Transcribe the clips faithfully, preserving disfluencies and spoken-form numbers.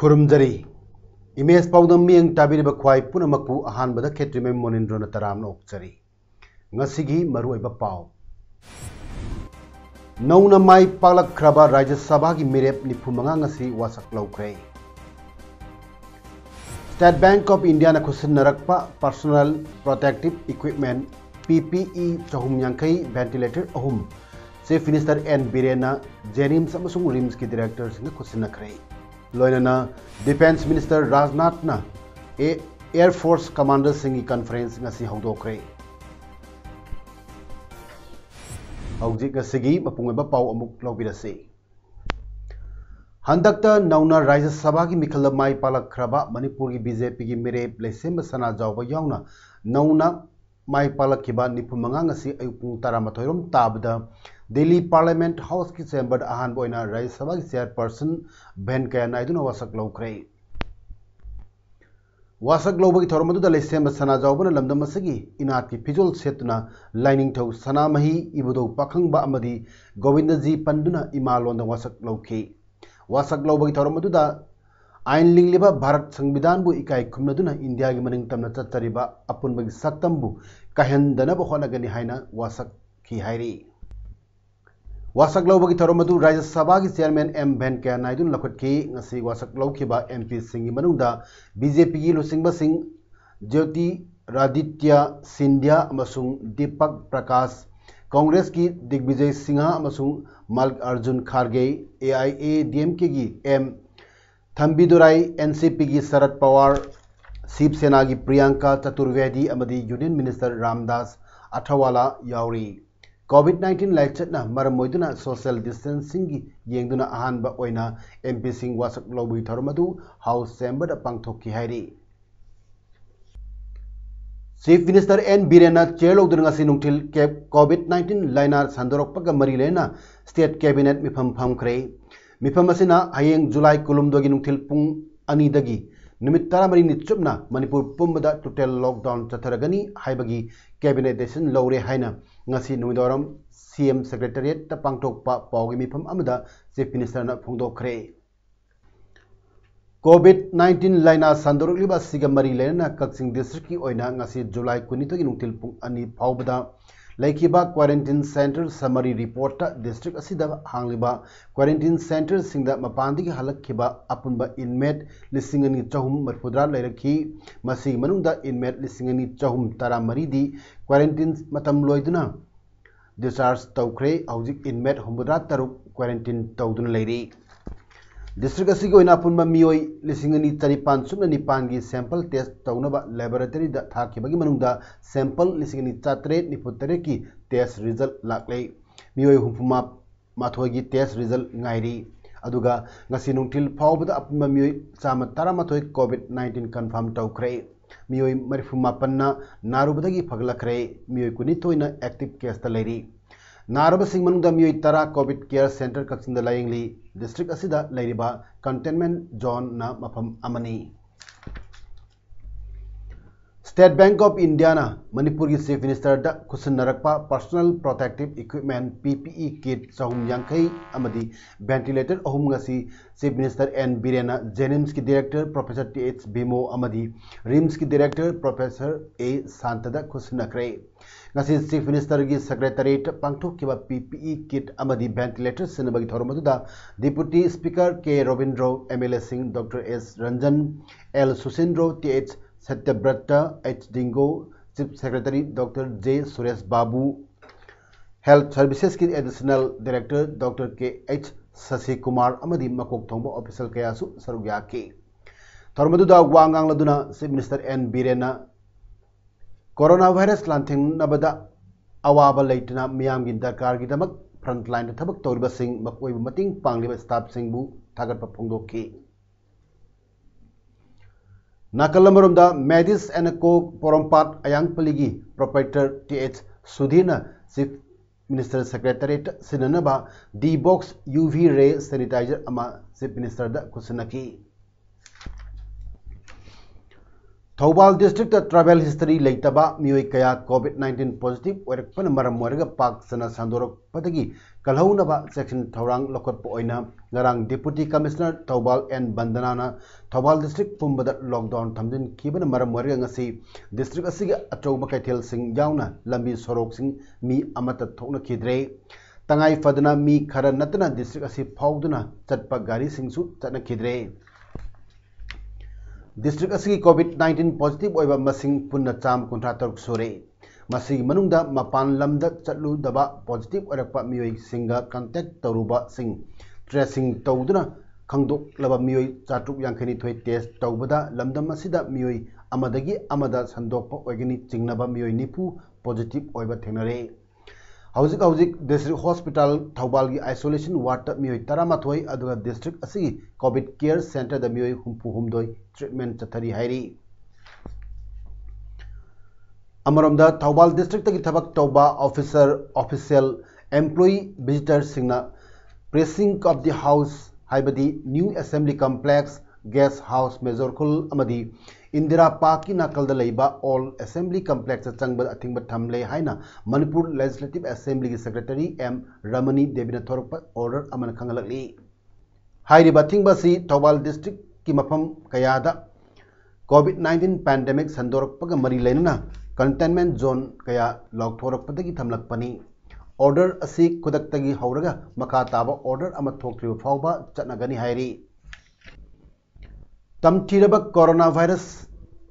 ꯈꯨꯔꯨꯝꯖꯔꯤ꯫ Image ꯄꯥꯎꯗꯝ ꯃꯤꯠꯌꯦꯡ ꯇꯥꯕꯤꯔꯤꯕ ꯈ꯭ꯋꯥꯏ ꯄꯨꯝꯅꯃꯛꯄꯨ ꯑꯍꯥꯟꯕꯗ ꯈꯦꯇ꯭ꯔꯤꯃꯌꯨꯝ ꯃꯣꯅꯤꯟꯗ꯭ꯔꯣꯅ ꯇꯔꯥꯝꯅ ꯑꯣꯛꯆꯔꯤ꯫ ꯉꯁꯤꯒꯤ ꯃꯔꯨꯑꯣꯏꯕ ꯄꯥꯎ꯫ ꯅꯧꯅ ꯃꯥꯏ ꯄꯥꯛꯂꯛꯈ꯭ꯔꯕ ꯔꯥꯖ꯭ꯌ ꯁꯚꯥꯒꯤ ꯃꯤꯔꯦꯞ ꯅꯤꯐꯨ ꯃꯉꯥ ꯉꯁꯤ ꯋꯥꯁꯛ ꯂꯧꯈ꯭ꯔꯦ꯫ State Bank of Indiaꯅ ꯈꯨꯠꯁꯤꯟꯅꯔꯛꯄ personal protective equipment, P P E, ꯆꯍꯨꯝ ꯌꯥꯡꯈꯩ, ventilator ꯑꯍꯨꯝ Chief Minister N ꯕꯤꯔꯦꯟꯅ JNIMS ꯑꯃꯁꯨꯡ RIMSꯀꯤ directorꯁꯤꯡꯗ ꯈꯨꯠꯁꯤꯟꯅꯈ꯭ꯔꯦ꯫ ꯂꯣꯏꯅꯅ Defence Minister ꯔꯥꯖꯅꯥꯊꯅ ꯑꯦ-, Air Force Commanderꯁꯤꯡꯒꯤ conference ꯉꯁꯤ ꯍꯧꯗꯣꯛꯈ꯭ꯔꯦ꯫ ꯍꯧꯖꯤꯛ ꯉꯁꯤꯒꯤ ꯃꯄꯨꯡ ꯑꯣꯏꯕ ꯄꯥꯎ ꯑꯃꯨꯛ ꯂꯧꯕꯤꯔꯁꯤ꯫ ꯍꯟꯗꯛꯇ ꯅꯧꯅ ꯔꯥꯖ꯭ꯌ ꯁꯚꯥꯒꯤ ꯃꯤꯈꯜꯗ ꯃꯥꯏ ꯄꯥꯛꯂꯛꯈ꯭ꯔꯕ ꯃꯅꯤꯄꯨꯔꯒꯤ BJPꯒꯤ ꯃꯤꯔꯦꯞ ꯂꯩꯁꯦꯝꯕ ꯁꯅꯥꯖꯥꯎꯕ ꯌꯥꯎꯅ ꯅꯧꯅ ꯃꯥꯏ ꯄꯥꯛꯂꯛꯈꯤꯕ ꯅꯤꯐꯨ ꯃꯉꯥ ꯉꯁꯤ ꯑꯌꯨꯛ ꯄꯨꯡ ꯇꯔꯥꯃꯥꯊꯣꯏ ꯔꯣꯝ ꯇꯥꯕꯗ ꯗꯤꯜꯂꯤ Parliament Houseꯀꯤ chamberꯗ ꯑꯍꯥꯟꯕ ꯑꯣꯏꯅ ꯔꯥꯖ꯭ꯌ ꯁꯚꯥꯒꯤ chairperson ꯚꯦꯟꯀꯌꯥ ꯅꯥꯏꯗꯨꯅ ꯋꯥꯁꯛ ꯂꯧꯈ꯭ꯔꯦ꯫ ꯋꯥꯁꯛ ꯂꯧꯕꯒꯤ ꯊꯧꯔꯝ ꯑꯗꯨꯗ ꯂꯩꯁꯦꯝꯕ ꯁꯅꯥꯖꯥꯎꯕꯅ ꯂꯝꯗꯝ ꯑꯁꯤꯒꯤ ꯏꯅꯥꯠꯀꯤ ꯐꯤꯖꯣꯜ ꯁꯦꯠꯇꯨꯅ ꯂꯥꯏꯅꯤꯡꯊꯧ ꯁꯅꯥꯃꯍꯤ, ꯏꯕꯨꯙꯧ ꯄꯥꯈꯪꯕ ꯑꯃꯗꯤ ꯒꯣꯕꯤꯟꯗꯖꯤ ꯄꯟꯗꯨꯅ ꯏꯃꯥꯂꯣꯟꯗ ꯋꯥꯁꯛ ꯂꯧꯈꯤ꯫ ꯋꯥꯁꯛ ꯂꯧꯕꯒꯤ ꯊꯧꯔꯝ ꯑꯗꯨꯗ ꯑꯥꯏꯟ ꯂꯤꯡꯂꯤꯕ ꯚꯥꯔꯠ ꯁꯪꯕꯤꯙꯥꯟꯕꯨ ꯏꯀꯥꯏ ꯈꯨꯝꯅꯗꯨꯅ ꯏꯟꯗꯤꯌꯥꯒꯤ ꯃꯅꯤꯡ ꯇꯝꯅ ꯆꯠꯆꯔꯤꯕ ꯑꯄꯨꯟꯕꯒꯤ ꯁꯛꯇꯝꯕꯨ ꯀꯥꯏꯍꯟꯗꯅꯕ ꯍꯣꯠꯅꯒꯅꯤ ꯍꯥꯏꯅ ꯋꯥꯁꯛꯈꯤ ꯍꯥꯏꯔꯤ꯫ ꯋꯥꯁꯛ ꯂꯧꯕꯒꯤ ꯊꯧꯔꯝ ꯑꯗꯨ ꯔꯥꯖ꯭ꯌ ꯁꯚꯥꯒꯤ chairman ꯑꯦꯝ ꯚꯦꯟꯀꯌꯥ ꯅꯥꯏꯗꯨꯅ ꯂꯧꯈꯠꯈꯤ꯫ ꯉꯁꯤ ꯋꯥꯁꯛ ꯂꯧꯈꯤꯕ MPꯁꯤꯡꯒꯤ ꯃꯅꯨꯡꯗ BJPꯒꯤ ꯂꯨꯆꯤꯡꯕꯁꯤꯡ ꯖ꯭ꯌꯣꯇꯤꯔꯥꯗꯤꯇ꯭ꯌ ꯁꯤꯟꯙ꯭ꯌꯥ ꯑꯃꯁꯨꯡ ꯗꯤꯄꯛ ꯄ꯭ꯔꯀꯥꯁ, ꯀꯣꯡꯒ꯭ꯔꯦꯁꯀꯤ ꯗꯤꯒꯕꯤꯖꯌ ꯁꯤꯡꯍ ꯑꯃꯁꯨꯡ ꯃꯜꯂꯤꯀꯥꯔꯖꯨꯟ ꯈꯥꯔꯒꯦ, AIADMKꯒꯤ ꯑꯦꯝ ꯊꯝꯕꯤꯗꯨꯔꯥꯏ, NCPꯒꯤ ꯁꯔꯠ ꯄꯋꯥꯔ, ꯁꯤꯕ ꯁꯦꯅꯥꯒꯤ ꯄ꯭ꯔꯤꯌꯥꯡꯀꯥ ꯆꯇꯨꯔꯚꯦꯗꯤ ꯑꯃꯗꯤ Union Minister ꯔꯥꯝꯗꯥꯁ ꯑꯊꯋꯥꯂꯥ ꯌꯥꯎꯔꯤ꯫ COVID nineteen ꯂꯥꯏꯆꯠꯅ ꯃꯔꯝ ꯑꯣꯏꯗꯨꯅ social distancingꯒꯤ ꯌꯦꯡꯗꯨꯅ ꯑꯍꯥꯟꯕ ꯑꯣꯏꯅ MPꯁꯤꯡ ꯋꯥꯁꯛ ꯂꯧꯕꯒꯤ ꯊꯧꯔꯝ ꯑꯗꯨ House Chamberꯗ ꯄꯥꯡꯊꯣꯛꯈꯤ ꯍꯥꯏꯔꯤ꯫ Chief Minister N ꯕꯤꯔꯦꯟꯅ chair ꯂꯧꯗꯨꯅ ꯉꯁꯤ ꯅꯨꯡꯊꯤꯜ ꯀꯦ-, COVID nineteen ꯂꯥꯏꯅꯥ ꯁꯟꯗꯣꯔꯛꯄꯒ ꯃꯔꯤ ꯂꯩꯅꯅ state cabinet ꯃꯤꯐꯝ ꯐꯝꯈ꯭ꯔꯦ꯫ ꯃꯤꯐꯝ ꯑꯁꯤꯅ ꯍꯌꯦꯡ ꯖꯨꯂꯥꯏ ꯀꯨꯟꯍꯨꯝꯗꯣꯏꯒꯤ ꯅꯨꯡꯊꯤꯜ ꯄꯨꯡ ꯑꯅꯤꯗꯒꯤ ꯅꯨꯃꯤꯠ ꯇꯔꯥꯃꯔꯤꯅꯤ ꯆꯨꯞꯅ ꯃꯅꯤꯄꯨꯔ ꯄꯨꯝꯕꯗ total lockdown ꯆꯠꯊꯔꯒꯅꯤ ꯍꯥꯏꯕꯒꯤ cabinet decision ꯂꯧꯔꯦ ꯍꯥꯏꯅ ꯉꯁꯤ ꯅꯨꯃꯤꯗꯥꯡꯋꯥꯏꯔꯝ CM Secretariatꯇ ꯄꯥꯡꯊꯣꯛꯄ ꯄꯥꯎꯒꯤ ꯃꯤꯐꯝ ꯑꯃꯗ Chief Ministerꯅ ꯐꯣꯡꯗꯣꯛꯈ꯭ꯔꯦ꯫ COVID nineteen ꯂꯥꯏꯅꯥ ꯁꯟꯗꯣꯔꯛꯂꯤꯕ ꯑꯁꯤꯒ ꯃꯔꯤ ꯂꯩꯅꯅ ꯀꯛꯆꯤꯡ districtꯀꯤ ꯑꯣꯏꯅ ꯉꯁꯤ ꯖꯨꯂꯥꯏ ꯀꯨꯟꯅꯤꯊꯣꯏꯒꯤ ꯅꯨꯡꯊꯤꯜ ꯄꯨꯡ ꯑꯅꯤ ꯐꯥꯎꯕꯗ ꯂꯩꯈꯤꯕ quarantine center summary reportꯇ district ꯑꯁꯤꯗ ꯍꯥꯡꯂꯤꯕ quarantine centerꯁꯤꯡꯗ ꯃꯄꯥꯟꯗꯒꯤ ꯍꯜꯂꯛꯈꯤꯕ ꯑꯄꯨꯟꯕ inmate ꯂꯤꯁꯤꯡ ꯑꯅꯤ ꯆꯍꯨꯝ ꯃꯔꯤꯐꯨꯇꯔꯥ ꯂꯩꯔꯛꯈꯤ꯫ ꯃꯁꯤꯒꯤ ꯃꯅꯨꯡꯗ inmate ꯂꯤꯁꯤꯡ ꯑꯅꯤ ꯆꯍꯨꯝ ꯇꯔꯥꯃꯔꯤꯗꯤ quarantine ꯃꯇꯝ ꯂꯣꯏꯗꯨꯅ discharge ꯇꯧꯈ꯭ꯔꯦ꯫ ꯍꯧꯖꯤꯛ inmate ꯍꯨꯝꯐꯨꯇꯔꯥ ꯇꯔꯨꯛ quarantine ꯇꯧꯗꯨꯅ ꯂꯩꯔꯤ꯫ District ꯑꯁꯤꯒꯤ ꯑꯣꯏꯅ ꯑꯄꯨꯟꯕ ꯃꯤꯑꯣꯏ ꯂꯤꯁꯤꯡ ꯑꯅꯤ ꯆꯅꯤꯄꯥꯟ ꯁꯨꯞꯅ ꯅꯤꯄꯥꯟꯒꯤ sample test ꯇꯧꯅꯕ laboratoryꯗ ꯊꯥꯈꯤꯕꯒꯤ ꯃꯅꯨꯡꯗ sample ꯂꯤꯁꯤꯡ ꯑꯅꯤ ꯆꯥꯇꯔꯦꯠ ꯅꯤꯐꯨꯇꯔꯦꯠꯀꯤ test result ꯂꯥꯛꯂꯦ꯫ ꯃꯤꯑꯣꯏ ꯍꯨꯝꯐꯨ ꯃꯥꯊꯣꯏꯒꯤ test result ꯉꯥꯏꯔꯤ꯫ ꯑꯗꯨꯒ ꯉꯁꯤ ꯅꯨꯡꯊꯤꯜ ꯐꯥꯎꯕꯗ ꯑꯄꯨꯟꯕ ꯃꯤꯑꯣꯏ ꯆꯥꯝꯃ ꯇꯔꯥꯃꯥꯊꯣꯏ COVID nineteen confirm ꯇꯧꯈ꯭ꯔꯦ꯫ ꯃꯤꯑꯣꯏ ꯃꯔꯤꯐꯨ ꯃꯥꯄꯟꯅ ꯅꯥꯔꯨꯕꯗꯒꯤ ꯐꯒꯠꯂꯛꯈ꯭ꯔꯦ꯫ ꯃꯤꯑꯣꯏ ꯀꯨꯟꯅꯤꯊꯣꯏꯅ active caseꯇ ꯂꯩꯔꯤ꯫ ꯅꯥꯔꯕꯁꯤꯡ ꯃꯅꯨꯡꯗ ꯃꯤꯑꯣꯏ ꯇꯔꯥ COVID care center ꯀꯛꯆꯤꯡꯗ ꯂꯥꯌꯦꯡꯂꯤ꯫ District ꯑꯁꯤꯗ ꯂꯩꯔꯤꯕ containment zoneꯅ ꯃꯐꯝ ꯑꯃꯅꯤ꯫ State Bank of Indiaꯅ ꯃꯅꯤꯄꯨꯔꯒꯤ Chief Ministerꯗ ꯈꯨꯠꯁꯤꯟꯅꯔꯛꯄ personal protective equipment, PPE kit ꯆꯍꯨꯝ ꯌꯥꯡꯈꯩ ꯑꯃꯗꯤ ventilator ꯑꯍꯨꯝ ꯉꯁꯤ Chief Minister N ꯕꯤꯔꯦꯟꯅ JNIMSꯀꯤ Director Professor Th ꯚꯤꯃꯣ ꯑꯃꯗꯤ RIMSꯀꯤ Director Professor ꯑꯦ ꯁꯥꯟꯇꯗ ꯈꯨꯠꯁꯤꯟꯅꯈ꯭ꯔꯦ꯫ ꯉꯁꯤ Chief Ministerꯒꯤ Secretariatꯇ ꯄꯥꯡꯊꯣꯛꯈꯤꯕ PPE kit ꯑꯃꯗꯤ ventilator ꯁꯤꯟꯅꯕꯒꯤ ꯊꯧꯔꯝ ꯑꯗꯨꯗ Deputy Speaker ꯀꯦ ꯔꯣꯕꯤꯟꯗ꯭ꯔꯣ, MLAꯁꯤꯡ doctor S Ranjan, L Susindro, T H Satyabrata, H Dingo, Chief Secretary doctor J Suresh Babu, Health Servicesꯀꯤ Additional Director doctor K H Sasikumar ꯑꯃꯗꯤ ꯃꯀꯣꯛ ꯊꯣꯡꯕ official ꯀꯌꯥꯁꯨ ꯁꯔꯨꯛ ꯌꯥꯈꯤ꯫ ꯊꯧꯔꯝ ꯑꯗꯨꯗ ꯋꯥ ꯉꯥꯡꯂꯗꯨꯅ Chief Minister N ꯕꯤꯔꯦꯟꯅ corona virus ꯂꯥꯟꯊꯦꯡꯅꯕꯗ ꯑꯋꯥꯕ ꯂꯩꯇꯅ ꯃꯤꯌꯥꯝꯒꯤ ꯗꯔꯀꯥꯔꯒꯤꯗꯃꯛ frontline ꯗ ꯊꯕꯛ ꯇꯧꯔꯤꯕꯁꯤꯡ, ꯃꯈꯣꯏꯕꯨ ꯃꯇꯦꯡ ꯄꯥꯡꯂꯤꯕ staff ꯁꯤꯡꯕꯨ ꯊꯥꯒꯠꯄ ꯐꯣꯡꯗꯣꯛꯈꯤ꯫ ꯅꯥꯀꯜ ꯑꯃꯔꯣꯝꯗ, Madis and Co ꯄꯣꯔꯣꯝꯄꯥꯠ ꯑꯌꯥꯡꯄꯜꯂꯤꯒꯤ proprietor ꯇꯤ ꯑꯩꯆ ꯁꯨꯙꯤꯔꯅ Chief Minister Secretariat ꯁꯤꯖꯤꯟꯅꯅꯕ D box U V ray sanitizer ꯑꯃ Chief Minister ꯗ ꯈꯨꯠꯁꯤꯟꯅꯈꯤ꯫ ꯊꯧꯕꯥꯜ district ꯇ travel history ꯂꯩꯇꯕ ꯃꯤꯑꯣꯏ ꯀꯌꯥ COVID nineteen positive ꯑꯣꯏꯔꯛꯄꯅ ꯃꯔꯝ ꯑꯣꯏꯔꯒ ꯄꯥꯛ ꯁꯟꯅ ꯁꯟꯗꯣꯔꯛꯄꯗꯒꯤ ꯀꯜꯍꯧꯅꯕ ꯆꯦꯛꯁꯤꯟ ꯊꯧꯔꯥꯡ ꯂꯧꯈꯠꯄ ꯑꯣꯏꯅ ꯉꯔꯥꯡ Deputy Commissioner ꯊꯧꯕꯥꯜ ꯑꯦꯟ ꯕꯟꯗꯅꯥꯅ ꯊꯧꯕꯥꯜ district ꯄꯨꯝꯕꯗ lockdown ꯊꯝꯖꯤꯟꯈꯤꯕꯅ ꯃꯔꯝ ꯑꯣꯏꯔꯒ ꯉꯁꯤ district ꯑꯁꯤꯒꯤ ꯑꯆꯧꯕ ꯀꯩꯊꯦꯜꯁꯤꯡ ꯌꯥꯎꯅ ꯂꯝꯕꯤ ꯁꯣꯔꯣꯛꯁꯤꯡ ꯃꯤ ꯑꯃꯠꯇ ꯊꯣꯛꯅꯈꯤꯗ꯭ꯔꯦ꯫ ꯇꯉꯥꯏ ꯐꯗꯅ ꯃꯤ ꯈꯔ ꯅꯠꯇꯅ district ꯑꯁꯤ ꯐꯥꯎꯗꯨꯅ ꯆꯠꯄ ꯒꯥꯔꯤꯁꯤꯡꯁꯨ ꯆꯠꯅꯈꯤꯗ꯭ꯔꯦ꯫ District ꯑꯁꯤꯒꯤ COVID nineteen positive ꯑꯣꯏꯕ ꯃꯁꯤꯡ ꯄꯨꯟꯅ ꯆꯥꯝꯃ ꯀꯨꯟꯊ꯭ꯔꯥ ꯇꯔꯨꯛ ꯁꯨꯔꯦ꯫ ꯃꯁꯤꯒꯤ ꯃꯅꯨꯡꯗ ꯃꯄꯥꯟ ꯂꯝꯗ ꯆꯠꯂꯨꯗꯕ positive ꯑꯣꯏꯔꯛꯄ ꯃꯤꯑꯣꯏꯁꯤꯡꯒ contact ꯇꯧꯔꯨꯕꯁꯤꯡ tracing ꯇꯧꯗꯨꯅ ꯈꯪꯗꯣꯛꯂꯕ ꯃꯤꯑꯣꯏ ꯆꯥꯇ꯭ꯔꯨꯛ ꯌꯥꯡꯈꯩ ꯅꯤꯊꯣꯏ test ꯇꯧꯕꯗ ꯂꯝꯗꯝ ꯑꯁꯤꯗ ꯃꯤꯑꯣꯏ ꯑꯃꯗꯒꯤ ꯑꯃꯗ ꯁꯟꯗꯣꯛꯄ ꯑꯣꯏꯒꯅꯤ ꯆꯤꯡꯅꯕ ꯃꯤꯑꯣꯏ ꯅꯤꯐꯨ positive ꯑꯣꯏꯕ ꯊꯦꯡꯅꯔꯦ꯫ ꯍꯧꯖꯤꯛ ꯍꯧꯖꯤꯛ district hospital ꯊꯧꯕꯥꯜꯒꯤ isolation ward ꯇ ꯃꯤꯑꯣꯏ ꯇꯔꯥꯃꯥꯊꯣꯏ, ꯑꯗꯨꯒ district ꯑꯁꯤꯒꯤ COVID care center ꯗ ꯃꯤꯑꯣꯏ ꯍꯨꯝꯐꯨ ꯍꯨꯝꯗꯣꯏ treatment ꯆꯠꯊꯔꯤ ꯍꯥꯏꯔꯤ꯫ ꯑꯃꯔꯣꯝꯗ, ꯊꯧꯕꯥꯜ district ꯇꯒꯤ ꯊꯕꯛ ꯇꯧꯕ officer, official, employee, visitor ꯁꯤꯡꯅ precinct of the house, ꯍꯥꯏꯕꯗꯤ new assembly complex, guest house, major ꯈꯨꯜ ꯑꯃꯗꯤ ꯏꯟꯗꯤꯔꯥ ꯄꯥꯔꯛꯀꯤ ꯅꯥꯀꯜꯗ ꯂꯩꯕ old assembly complex ꯇ ꯆꯪꯕꯗ ꯑꯊꯤꯡꯕ ꯊꯝꯂꯦ ꯍꯥꯏꯅ ꯃꯅꯤꯄꯨꯔ Legislative Assembly ꯒꯤ secretary ꯑꯦꯝ ꯔꯃꯅꯤ ꯗꯦꯕꯤꯅ ꯊꯣꯔꯛꯄ order ꯑꯃꯅ ꯈꯪꯍꯜꯂꯛꯂꯤ꯫ ꯍꯥꯏꯔꯤꯕ ꯑꯊꯤꯡꯕ ꯑꯁꯤ ꯊꯧꯕꯥꯜ district ꯀꯤ ꯃꯐꯝ ꯀꯌꯥꯗ COVID nineteen pandemic ꯁꯟꯗꯣꯔꯛꯄꯒ ꯃꯔꯤ ꯂꯩꯅꯅ containment zone ꯀꯌꯥ ꯂꯥꯎꯊꯣꯔꯛꯄꯗꯒꯤ ꯊꯝꯂꯛꯄꯅꯤ꯫ Order ꯑꯁꯤ ꯈꯨꯗꯛꯇꯒꯤ ꯍꯧꯔꯒ ꯃꯈꯥ ꯇꯥꯕ order ꯑꯃ ꯊꯣꯛꯇ꯭ꯔꯤꯕ ꯐꯥꯎꯕ ꯆꯠꯅꯒꯅꯤ ꯍꯥꯏꯔꯤ꯫ ꯇꯝꯊꯤꯔꯕ coronavirus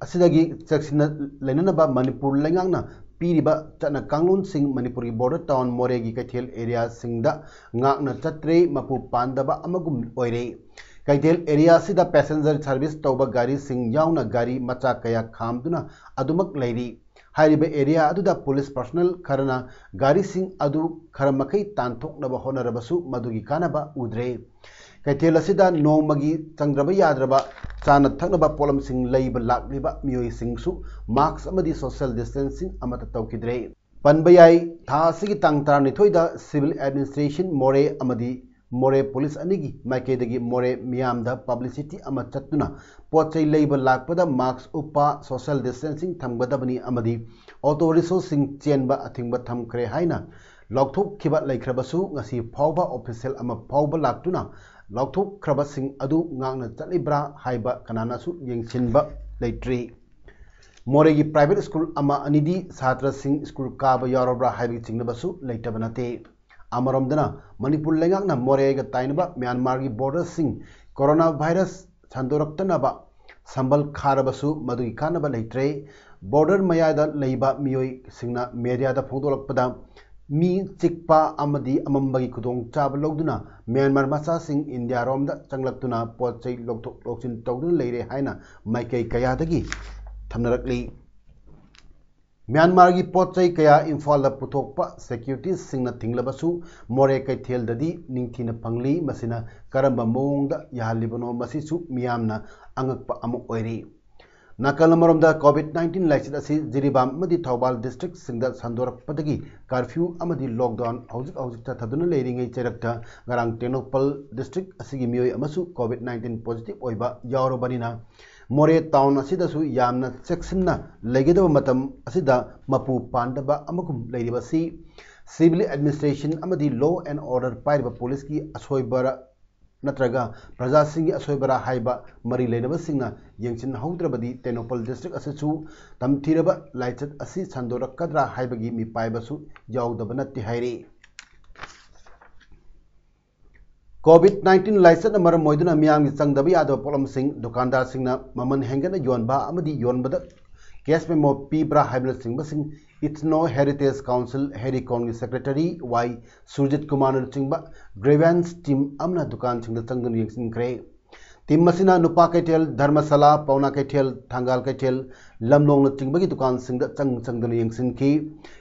ꯑꯁꯤꯗꯒꯤ ꯆꯦꯛꯁꯤꯟꯅ ꯂꯩꯅꯅꯕ ꯃꯅꯤꯄꯨꯔ ꯂꯩꯉꯥꯛꯅ ꯄꯤꯔꯤꯕ ꯆꯠꯅ ꯀꯥꯡꯂꯣꯟꯁꯤꯡ ꯃꯅꯤꯄꯨꯔꯒꯤ border town ꯃꯣꯔꯦꯒꯤ ꯀꯩꯊꯦꯜ area ꯁꯤꯡꯗ ꯉꯥꯛꯅ ꯆꯠꯇ꯭ꯔꯦ, ꯃꯄꯨ ꯄꯥꯟꯗꯕ ꯑꯃꯒꯨꯝ ꯑꯣꯏꯔꯦ꯫ ꯀꯩꯊꯦꯜ area ꯑꯁꯤꯗ passenger service ꯇꯧꯕ ꯒꯥꯔꯤꯁꯤꯡ ꯌꯥꯎꯅ ꯒꯥꯔꯤ ꯃꯆꯥ ꯀꯌꯥ ꯈꯥꯝꯗꯨꯅ ꯑꯗꯨꯃꯛ ꯂꯩꯔꯤ꯫ ꯍꯥꯏꯔꯤꯕ ꯑꯦꯔꯤꯌꯥ ꯑꯗꯨꯗ ꯄꯨꯂꯤꯁ ꯄꯔꯁꯣꯅꯦꯜ ꯈꯔꯅ ꯒꯥꯔꯤꯁꯤꯡ ꯑꯗꯨ ꯈꯔ ꯃꯈꯩ ꯇꯥꯟꯊꯣꯛꯅꯕ ꯍꯣꯠꯅꯔꯕꯁꯨ ꯃꯗꯨꯒꯤ ꯀꯥꯟꯅꯕ ꯎꯗ꯭ꯔꯦ꯫ ꯀꯩꯊꯦꯜ ꯑꯁꯤꯗ ꯅꯣꯡꯃꯒꯤ ꯆꯪꯗ꯭ꯔꯕ ꯌꯥꯗ꯭ꯔꯕ ꯆꯥꯅ ꯊꯛꯅꯕ ꯄꯣꯠꯂꯝꯁꯤꯡ ꯂꯩꯕ ꯂꯥꯛꯂꯤꯕ ꯃꯤꯑꯣꯏꯁꯤꯡꯁꯨ ꯃꯥꯛꯁ ꯑꯃꯗꯤ ꯁꯣꯁꯤꯌꯦꯜ ꯗꯤꯁꯇꯦꯟꯁꯤꯡ ꯑꯃꯠꯇ ꯇꯧꯈꯤꯗ꯭ꯔꯦ꯫ ꯄꯟꯕ ꯌꯥꯏ, ꯊꯥ ꯑꯁꯤꯒꯤ ꯇꯥꯡ ꯇꯔꯥꯅꯤꯊꯣꯏꯗ ꯁꯤꯚꯤꯜ ꯑꯦꯗꯃꯤꯅꯤꯁꯇ꯭ꯔꯦꯁꯟ ꯃꯣꯔꯦ ꯑꯃꯗꯤ ꯃꯣꯔꯦ ꯄꯨꯂꯤꯁ ꯑꯅꯤꯒꯤ ꯃꯥꯏꯀꯩꯗꯒꯤ ꯃꯣꯔꯦ ꯃꯤꯌꯥꯝꯗ ꯄꯕ꯭ꯂꯤꯁꯤꯇꯤ ꯑꯃ ꯆꯠꯇꯨꯅ ꯄꯣꯠ ꯆꯩ ꯂꯩꯕ ꯂꯥꯛꯄꯗ ꯃꯥꯛꯁ ꯎꯞꯄ, ꯁꯣꯁꯤꯌꯦꯜ ꯗꯤꯁꯇꯦꯟꯁꯤꯡ ꯊꯝꯒꯗꯕꯅꯤ ꯑꯃꯗꯤ ꯑꯣꯇꯣ ꯔꯤꯛꯁꯣꯁꯤꯡ ꯆꯦꯟꯕ ꯑꯊꯤꯡꯕ ꯊꯝꯈ꯭ꯔꯦ ꯍꯥꯏꯅ ꯂꯥꯎꯊꯣꯛꯈꯤꯕ ꯂꯩꯈ꯭ꯔꯕꯁꯨ, ꯉꯁꯤ ꯐꯥꯎꯕ ꯑꯣꯐꯤꯁꯤꯌꯦꯜ ꯑꯃ ꯐꯥꯎꯕ ꯂꯥꯛꯇꯨꯅ ꯂꯥꯎꯊꯣꯛꯈ꯭ꯔꯕꯁꯤꯡ ꯑꯗꯨ ꯉꯥꯛꯅ ꯆꯠꯂꯤꯕ꯭ꯔꯥ ꯍꯥꯏꯕ ꯀꯅꯥꯅꯁꯨ ꯌꯦꯡꯁꯤꯟꯕ ꯂꯩꯇ꯭ꯔꯤ꯫ ꯃꯣꯔꯦꯒꯤ ꯄ꯭ꯔꯥꯏꯚꯦꯠ ꯁ꯭ꯀꯨꯜ ꯑꯃ ꯑꯅꯤꯗꯤ ꯁꯥꯇ꯭ꯔꯁꯤꯡ ꯁ꯭ꯀꯨꯜ ꯀꯥꯕ ꯌꯥꯎꯔꯕ꯭ꯔꯥ ꯍꯥꯏꯕꯒꯤ ꯆꯤꯡꯅꯕꯁꯨ ꯂꯩꯇꯕ ꯅꯠꯇꯦ꯫ ꯑꯃꯔꯣꯝꯗꯅ, ꯃꯅꯤꯄꯨꯔ ꯂꯩꯉꯥꯛꯅ ꯃꯣꯔꯦꯒ ꯇꯥꯏꯅꯕ ꯃ꯭ꯌꯥꯟꯃꯥꯔꯒꯤ ꯕꯣꯔꯗꯔꯁꯤꯡ ꯀꯣꯔꯣꯅꯥ ꯚꯥꯏꯔꯁ ꯁꯟꯗꯣꯔꯛꯇꯅꯕ ꯁꯝꯕꯜ ꯈꯥꯔꯕꯁꯨ ꯃꯗꯨꯒꯤ ꯀꯥꯟꯅꯕ ꯂꯩꯇ꯭ꯔꯦ꯫ ꯕꯣꯔꯗꯔ ꯃꯌꯥꯏꯗ ꯂꯩꯕ ꯃꯤꯑꯣꯏꯁꯤꯡꯅ ꯃꯦꯗꯤꯌꯥꯗ ꯐꯣꯡꯗꯣꯛꯂꯛꯄꯗ, ꯃꯤ ꯆꯤꯛꯄ ꯑꯃꯗꯤ ꯑꯃꯝꯕꯒꯤ ꯈꯨꯗꯣꯡꯆꯥꯕ ꯂꯧꯗꯨꯅ ꯃ꯭ꯌꯥꯟꯃꯥꯔ ꯃꯆꯥꯁꯤꯡ ꯏꯟꯗꯤꯌꯥꯔꯣꯝꯗ ꯆꯪꯂꯛꯇꯨꯅ ꯄꯣꯠ ꯆꯩ ꯂꯧꯊꯣꯛ ꯂꯧꯁꯤꯟ ꯇꯧꯗꯨꯅ ꯂꯩꯔꯦ ꯍꯥꯏꯅ ꯃꯥꯏꯀꯩ ꯀꯌꯥꯗꯒꯤ ꯊꯝꯅꯔꯛꯂꯤ꯫ ꯃ꯭ꯌꯥꯟꯃꯥꯔꯒꯤ ꯄꯣꯠ ꯆꯩ ꯀꯌꯥ ꯏꯝꯐꯥꯜꯗ ꯄꯨꯊꯣꯛꯄ ꯁꯦꯀ꯭ꯌꯨꯔꯤꯇꯤꯁꯤꯡꯅ ꯊꯤꯡꯂꯕꯁꯨ, ꯃꯣꯔꯦ ꯀꯩꯊꯦꯜꯗꯗꯤ ꯅꯤꯡꯊꯤꯅ ꯐꯪꯂꯤ꯫ ꯃꯁꯤꯅ ꯀꯔꯝꯕ ꯃꯑꯣꯡꯗ ꯌꯥꯍꯜꯂꯤꯕꯅꯣ, ꯃꯁꯤꯁꯨ ꯃꯤꯌꯥꯝꯅ ꯑꯉꯛꯄ ꯑꯃ ꯑꯣꯏꯔꯤ꯫ ꯅꯥꯀꯜ ꯑꯃꯔꯣꯝꯗ, ꯀꯣꯚꯤꯗ ꯅꯥꯏꯟꯇꯤꯟ ꯂꯥꯏꯆꯠ ꯑꯁꯤ ꯖꯤꯔꯤꯕꯥꯝ ꯑꯃꯗꯤ ꯊꯧꯕꯥꯜ ꯗꯤꯁꯇ꯭ꯔꯤꯛꯁꯤꯡꯗ ꯁꯟꯗꯣꯔꯛꯄꯗꯒꯤ ꯀꯔꯐ꯭ꯌꯨ ꯑꯃꯗꯤ ꯂꯣꯛꯗꯥꯎꯟ ꯍꯧꯖꯤꯛ ꯍꯧꯖꯤꯛ ꯆꯠꯊꯗꯨꯅ ꯂꯩꯔꯤꯉꯩ ꯆꯩꯔꯛꯇ, ꯉꯔꯥꯡ ꯇꯦꯡꯅꯧꯄꯜ ꯗꯤꯁꯇ꯭ꯔꯤꯛ ꯑꯁꯤꯒꯤ ꯃꯤꯑꯣꯏ ꯑꯃꯁꯨ ꯀꯣꯚꯤꯗ ꯅꯥꯏꯟꯇꯤꯟ ꯄꯣꯖꯤꯇꯤꯚ ꯑꯣꯏꯕ ꯌꯥꯎꯔꯕꯅꯤꯅ, ꯃꯣꯔꯦ ꯇꯥꯎꯟ ꯑꯁꯤꯗꯁꯨ ꯌꯥꯝꯅ ꯆꯦꯛꯁꯤꯟꯅ ꯂꯩꯒꯗꯕ ꯃꯇꯝ ꯑꯁꯤꯗ ꯃꯄꯨ ꯄꯥꯟꯗꯕ ꯑꯃꯒꯨꯝ ꯂꯩꯔꯤꯕ ꯑꯁꯤ ꯁꯤꯚꯤꯜ ꯑꯦꯗꯃꯤꯅꯤꯁꯇ꯭ꯔꯦꯁꯟ ꯑꯃꯗꯤ ꯂꯣ ꯑꯦꯟ ꯑꯣꯔꯗꯔ ꯄꯥꯏꯔꯤꯕ ꯄꯨꯂꯤꯁꯀꯤ ꯑꯁꯣꯏꯕꯔ ꯅꯠꯇ꯭ꯔꯒ ꯄ꯭ꯔꯖꯥꯁꯤꯡꯒꯤ ꯑꯁꯣꯏꯕꯔ ꯍꯥꯏꯕ ꯃꯔꯤ ꯂꯩꯅꯕꯁꯤꯡꯅ ꯌꯦꯡꯁꯤꯟꯍꯧꯗ꯭ꯔꯕꯗꯤ ꯇꯦꯡꯅꯧꯄꯜ ꯗꯤꯁꯇ꯭ꯔꯤꯛ ꯑꯁꯤꯁꯨ ꯇꯝꯊꯤꯔꯕ ꯂꯥꯏꯆꯠ ꯑꯁꯤ ꯁꯟꯗꯣꯔꯛꯀꯗ꯭ꯔꯥ ꯍꯥꯏꯕꯒꯤ ꯃꯤꯄꯥꯏꯕꯁꯨ ꯌꯥꯎꯗꯕ ꯅꯠꯇꯦ ꯍꯥꯏꯔꯤ꯫ ꯀꯣꯚꯤꯗ ꯅꯥꯏꯟꯇꯤꯟ ꯂꯥꯏꯆꯠꯅ ꯃꯔꯝ ꯑꯣꯏꯗꯨꯅ ꯃꯤꯌꯥꯝꯒꯤ ꯆꯪꯗꯕ ꯌꯥꯗꯕ ꯄꯣꯠꯂꯝꯁꯤꯡ ꯗꯨꯀꯥꯟꯗꯥꯔꯁꯤꯡꯅ ꯃꯃꯜ ꯍꯦꯟꯒꯠꯅ ꯌꯣꯟꯕ ꯑꯃꯗꯤ ꯌꯣꯟꯕꯗ ꯀꯦꯁ ꯃꯦꯃꯣ ꯄꯤꯕ꯭ꯔꯥ ꯍꯥꯏꯕꯅꯆꯤꯡꯕꯁꯤꯡ ꯏꯊꯅꯣ ꯍꯦꯔꯤꯇꯦꯖ ꯀꯥꯎꯟꯁꯤꯜ ꯍꯦꯔꯤꯀꯣꯟꯒꯤ ꯁꯦꯀ꯭ꯔꯦꯇꯔꯤ ꯋꯥꯏ ꯁꯨꯔꯖꯤꯠ ꯀꯨꯃꯥꯔꯅ ꯂꯨꯆꯤꯡꯕ ꯒ꯭ꯔꯤꯚꯦꯟꯁ ꯇꯤꯝ ꯑꯃꯅ ꯗꯨꯀꯥꯟꯁꯤꯡꯗ ꯆꯪꯗꯨꯅ ꯌꯦꯡꯁꯤꯟꯈ꯭ꯔꯦ꯫ ꯇꯤꯝ ꯑꯁꯤꯅ ꯅꯨꯄꯥ ꯀꯩꯊꯦꯜ, ꯙꯔꯃꯁꯥꯂꯥ, ꯄꯥꯎꯅꯥ ꯀꯩꯊꯦꯜ, ꯊꯪꯒꯥꯜ ꯀꯩꯊꯦꯜ, ꯂꯝꯂꯣꯡꯅꯆꯤꯡꯕꯒꯤ ꯗꯨꯀꯥꯟꯁꯤꯡꯗ ꯆꯪ ꯆꯪꯗꯨꯅ ꯌꯦꯡꯁꯤꯟꯈꯤ꯫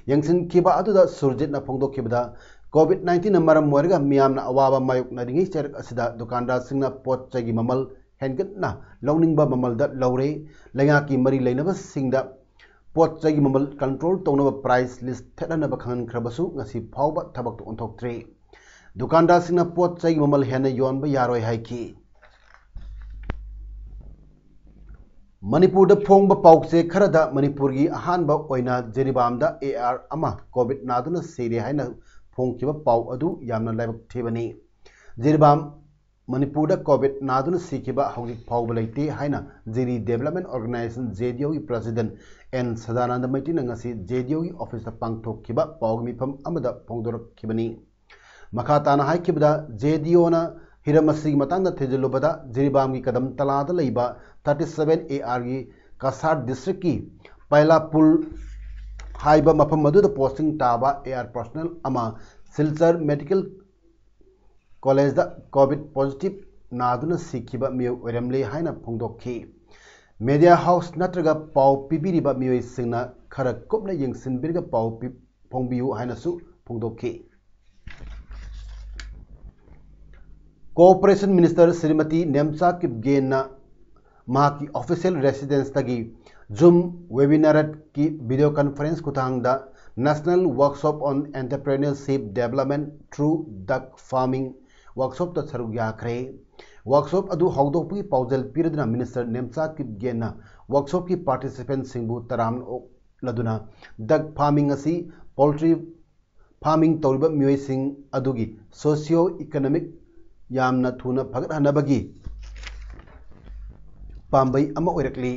ꯌꯦꯡꯁꯤꯟꯈꯤꯕ ꯑꯗꯨꯗ ꯁꯨꯔꯖꯤꯠꯅ ꯐꯣꯡꯗꯣꯛꯈꯤꯕꯗ, COVID nineteen ꯅ ꯃꯔꯝ ꯑꯣꯏꯔꯒ ꯃꯤꯌꯥꯝꯅ ꯑꯋꯥꯕ ꯃꯥꯌꯣꯛꯅꯔꯤꯉꯩ ꯆꯩꯔꯛ ꯑꯁꯤꯗ ꯗꯨꯀꯥꯟꯗꯥꯔꯁꯤꯡꯅ ꯄꯣꯠ ꯆꯩꯒꯤ ꯃꯃꯜ ꯍꯦꯟꯒꯠꯅ ꯂꯧꯅꯤꯡꯕ ꯃꯃꯜꯗ ꯂꯧꯔꯦ꯫ ꯂꯩꯉꯥꯛꯀꯤ ꯃꯔꯤ ꯂꯩꯅꯕꯁꯤꯡꯗ ꯄꯣꯠ ꯆꯩꯒꯤ ꯃꯃꯜ ꯀꯟꯇ꯭ꯔꯣꯜ ꯇꯧꯅꯕ ꯄ꯭ꯔꯥꯏꯁ ꯂꯤꯁ ꯊꯦꯠꯍꯟꯅꯕ ꯈꯪꯍꯟꯈ꯭ꯔꯕꯁꯨ ꯉꯁꯤ ꯐꯥꯎꯕ ꯊꯕꯛꯇ ꯑꯣꯟꯊꯣꯛꯇ꯭ꯔꯤ꯫ ꯗꯨꯀꯥꯟꯗꯥꯔꯁꯤꯡꯅ ꯄꯣꯠ ꯆꯩꯒꯤ ꯃꯃꯜ ꯍꯦꯟꯅ ꯌꯣꯟꯕ ꯌꯥꯔꯣꯏ ꯍꯥꯏꯈꯤ꯫ ꯃꯅꯤꯄꯨꯔꯗ ꯐꯣꯡꯕ ꯄꯥꯎꯆꯦ ꯈꯔꯗ ꯃꯅꯤꯄꯨꯔꯒꯤ ꯑꯍꯥꯟꯕ ꯑꯣꯏꯅ ꯖꯤꯔꯤꯕꯥꯝꯗ AR ꯑꯃ COVID ꯅꯥꯗꯨꯅ ꯁꯤꯔꯦ ꯍꯥꯏꯅ ꯐꯣꯡꯈꯤꯕ ꯄꯥꯎ ꯑꯗꯨ ꯌꯥꯝꯅ ꯂꯥꯏꯕꯛ ꯊꯤꯕꯅꯤ꯫ ꯖꯤꯔꯤꯕꯥꯝ ꯃꯅꯤꯄꯨꯔꯗ COVID ꯅꯥꯗꯨꯅ ꯁꯤꯈꯤꯕ ꯍꯧꯖꯤꯛ ꯐꯥꯎꯕ ꯂꯩꯇꯦ ꯍꯥꯏꯅ ꯖꯤꯔꯤ Development Organisation, JDO ꯒꯤ President N ꯁꯗꯥꯅꯟꯗ ꯃꯩꯇ꯭ꯔꯤꯅ ꯉꯁꯤ JDO ꯒꯤ office ꯇ ꯄꯥꯡꯊꯣꯛꯈꯤꯕ ꯄꯥꯎꯒꯤ ꯃꯤꯐꯝ ꯑꯃꯗ ꯐꯣꯡꯗꯣꯔꯛꯈꯤꯕꯅꯤ꯫ ꯃꯈꯥ ꯇꯥꯅ ꯍꯥꯏꯈꯤꯕꯗ, JDO ꯅ ꯍꯤꯔꯝ ꯑꯁꯤꯒꯤ ꯃꯇꯥꯡꯗ ꯊꯤꯖꯤꯜꯂꯨꯕꯗ, ꯖꯤꯔꯤꯕꯥꯝꯒꯤ ꯀꯗꯝ ꯇꯂꯥꯗ ꯂꯩꯕ thirty seven AR ꯒꯤ ꯀꯁꯥꯔ district ꯀꯤ ꯄꯥꯏꯂꯥꯄꯨꯜ ꯍꯥꯏꯕ ꯃꯐꯝ ꯑꯗꯨꯗ posting ꯇꯥꯕ AR personnel ꯑꯃ ꯁꯤꯜꯆꯔ Medical College ꯗ COVID positive ꯅꯥꯗꯨꯅ ꯁꯤꯈꯤꯕ ꯃꯤꯑꯣꯏ ꯑꯣꯏꯔꯝꯂꯦ ꯍꯥꯏꯅ ꯐꯣꯡꯗꯣꯛꯈꯤ꯫ Media house ꯅꯠꯇ꯭ꯔꯒ ꯄꯥꯎ ꯄꯤꯕꯤꯔꯤꯕ ꯃꯤꯑꯣꯏꯁꯤꯡꯅ ꯈꯔ ꯀꯨꯞꯅ ꯌꯦꯡꯁꯤꯟꯕꯤꯔꯒ ꯄꯥꯎ ꯄꯤ-, ꯐꯣꯡꯕꯤꯌꯨ ꯍꯥꯏꯅꯁꯨ ꯐꯣꯡꯗꯣꯛꯈꯤ꯫ Cooperation Minister ꯁ꯭ꯔꯤꯃꯇꯤ ꯅꯦꯝꯆꯥ ꯀꯤꯞꯒꯦꯟꯅ ꯃꯍꯥꯛꯀꯤ official residence ꯇꯒꯤ Zoom webinar ꯀꯤ video conference ꯈꯨꯠꯊꯥꯡꯗ National Workshop on Entrepreneurship Development through Duck Farming workshop ꯇ ꯁꯔꯨꯛ ꯌꯥꯈ꯭ꯔꯦ꯫ Workshop ꯑꯗꯨ ꯍꯧꯗꯣꯛꯄꯒꯤ ꯄꯥꯎꯖꯦꯜ ꯄꯤꯔꯗꯨꯅ Minister ꯅꯦꯝꯆꯥ ꯀꯤꯞꯒꯦꯟꯅ workshop ꯀꯤ participant ꯁꯤꯡꯕꯨ ꯇꯔꯥꯝꯅ ꯑꯣꯛꯂꯗꯨꯅ duck farming ꯑꯁꯤ poultry farming ꯇꯧꯔꯤꯕ ꯃꯤꯑꯣꯏꯁꯤꯡ ꯑꯗꯨꯒꯤ socio economic ꯌꯥꯝꯅ ꯊꯨꯅ ꯐꯒꯠꯍꯟꯅꯕꯒꯤ ꯄꯥꯝꯕꯩ ꯑꯃ ꯑꯣꯏꯔꯛꯂꯤ꯫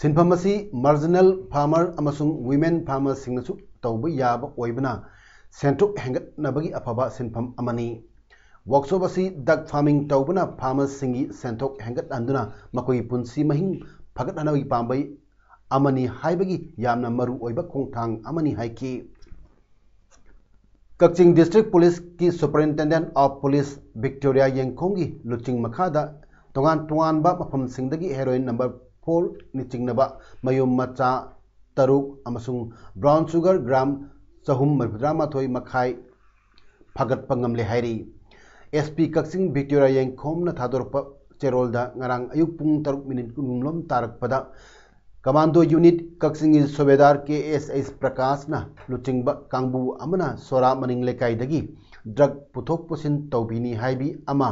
ꯁꯤꯟꯐꯝ ꯑꯁꯤ marginal farmer ꯑꯃꯁꯨꯡ women farmer ꯁꯤꯡꯅꯁꯨ ꯇꯧꯕ ꯌꯥꯕ ꯑꯣꯏꯕꯅ ꯁꯦꯟꯊꯣꯛ ꯍꯦꯟꯒꯠꯅꯕꯒꯤ ꯑꯐꯕ ꯁꯤꯟꯐꯝ ꯑꯃꯅꯤ꯫ Workshop ꯑꯁꯤ duck farming ꯇꯧꯕꯅ farmer ꯁꯤꯡꯒꯤ ꯁꯦꯟꯊꯣꯛ ꯍꯦꯟꯒꯠꯍꯟꯗꯨꯅ ꯃꯈꯣꯏꯒꯤ ꯄꯨꯟꯁꯤ ꯃꯍꯤꯡ ꯐꯒꯠꯍꯟꯅꯕꯒꯤ ꯄꯥꯝꯕꯩ ꯑꯃꯅꯤ ꯍꯥꯏꯕꯒꯤ ꯌꯥꯝꯅ ꯃꯔꯨ ꯑꯣꯏꯕ ꯈꯣꯡꯊꯥꯡ ꯑꯃꯅꯤ ꯍꯥꯏꯈꯤ꯫ ꯀꯛꯆꯤꯡ District Police ꯀꯤ Superintendent of Police Victoria ꯌꯦꯡꯈꯣꯝꯒꯤ ꯂꯨꯆꯤꯡ ꯃꯈꯥꯗ ꯇꯣꯉꯥꯟ ꯇꯣꯉꯥꯟꯕ ꯃꯐꯝꯁꯤꯡꯗꯒꯤ heroin number four ꯅ ꯆꯤꯡꯅꯕ ꯃꯌꯨꯝ ꯃꯆꯥ ꯇꯔꯨꯛ ꯑꯃꯁꯨꯡ brown sugar gram ꯆꯍꯨꯝ ꯃꯔꯤꯐꯨꯇꯔꯥ ꯃꯥꯊꯣꯏ ꯃꯈꯥꯏ ꯐꯥꯒꯠꯄ ꯉꯝꯂꯦ ꯍꯥꯏꯔꯤ꯫ S P ꯀꯛꯆꯤꯡ ꯕꯤꯛꯇꯣꯔꯤꯌꯥ ꯌꯦꯡꯈꯣꯝꯅ ꯊꯥꯗꯣꯔꯛꯄ ꯆꯦꯔꯣꯜꯗ ꯉꯔꯥꯡ ꯑꯌꯨꯛ ꯄꯨꯡ ꯇꯔꯨꯛ ꯃꯤꯅꯤꯠ ꯀꯨꯟꯂꯣꯝ ꯇꯥꯔꯛꯄꯗ Commando Unit ꯀꯛꯆꯤꯡꯒꯤ ꯁꯨꯕꯦꯗꯥꯔ K S H ꯄ꯭ꯔꯀꯥꯁꯅ ꯂꯨꯆꯤꯡꯕ ꯀꯥꯡꯕꯨ ꯑꯃꯅ ꯁꯣꯔꯥ ꯃꯅꯤꯡ ꯂꯩꯀꯥꯏꯗꯒꯤ drug ꯄꯨꯊꯣꯛ ꯄꯨꯁꯤꯟ ꯇꯧꯕꯤꯅꯤ ꯍꯥꯏꯕꯤ ꯑꯃ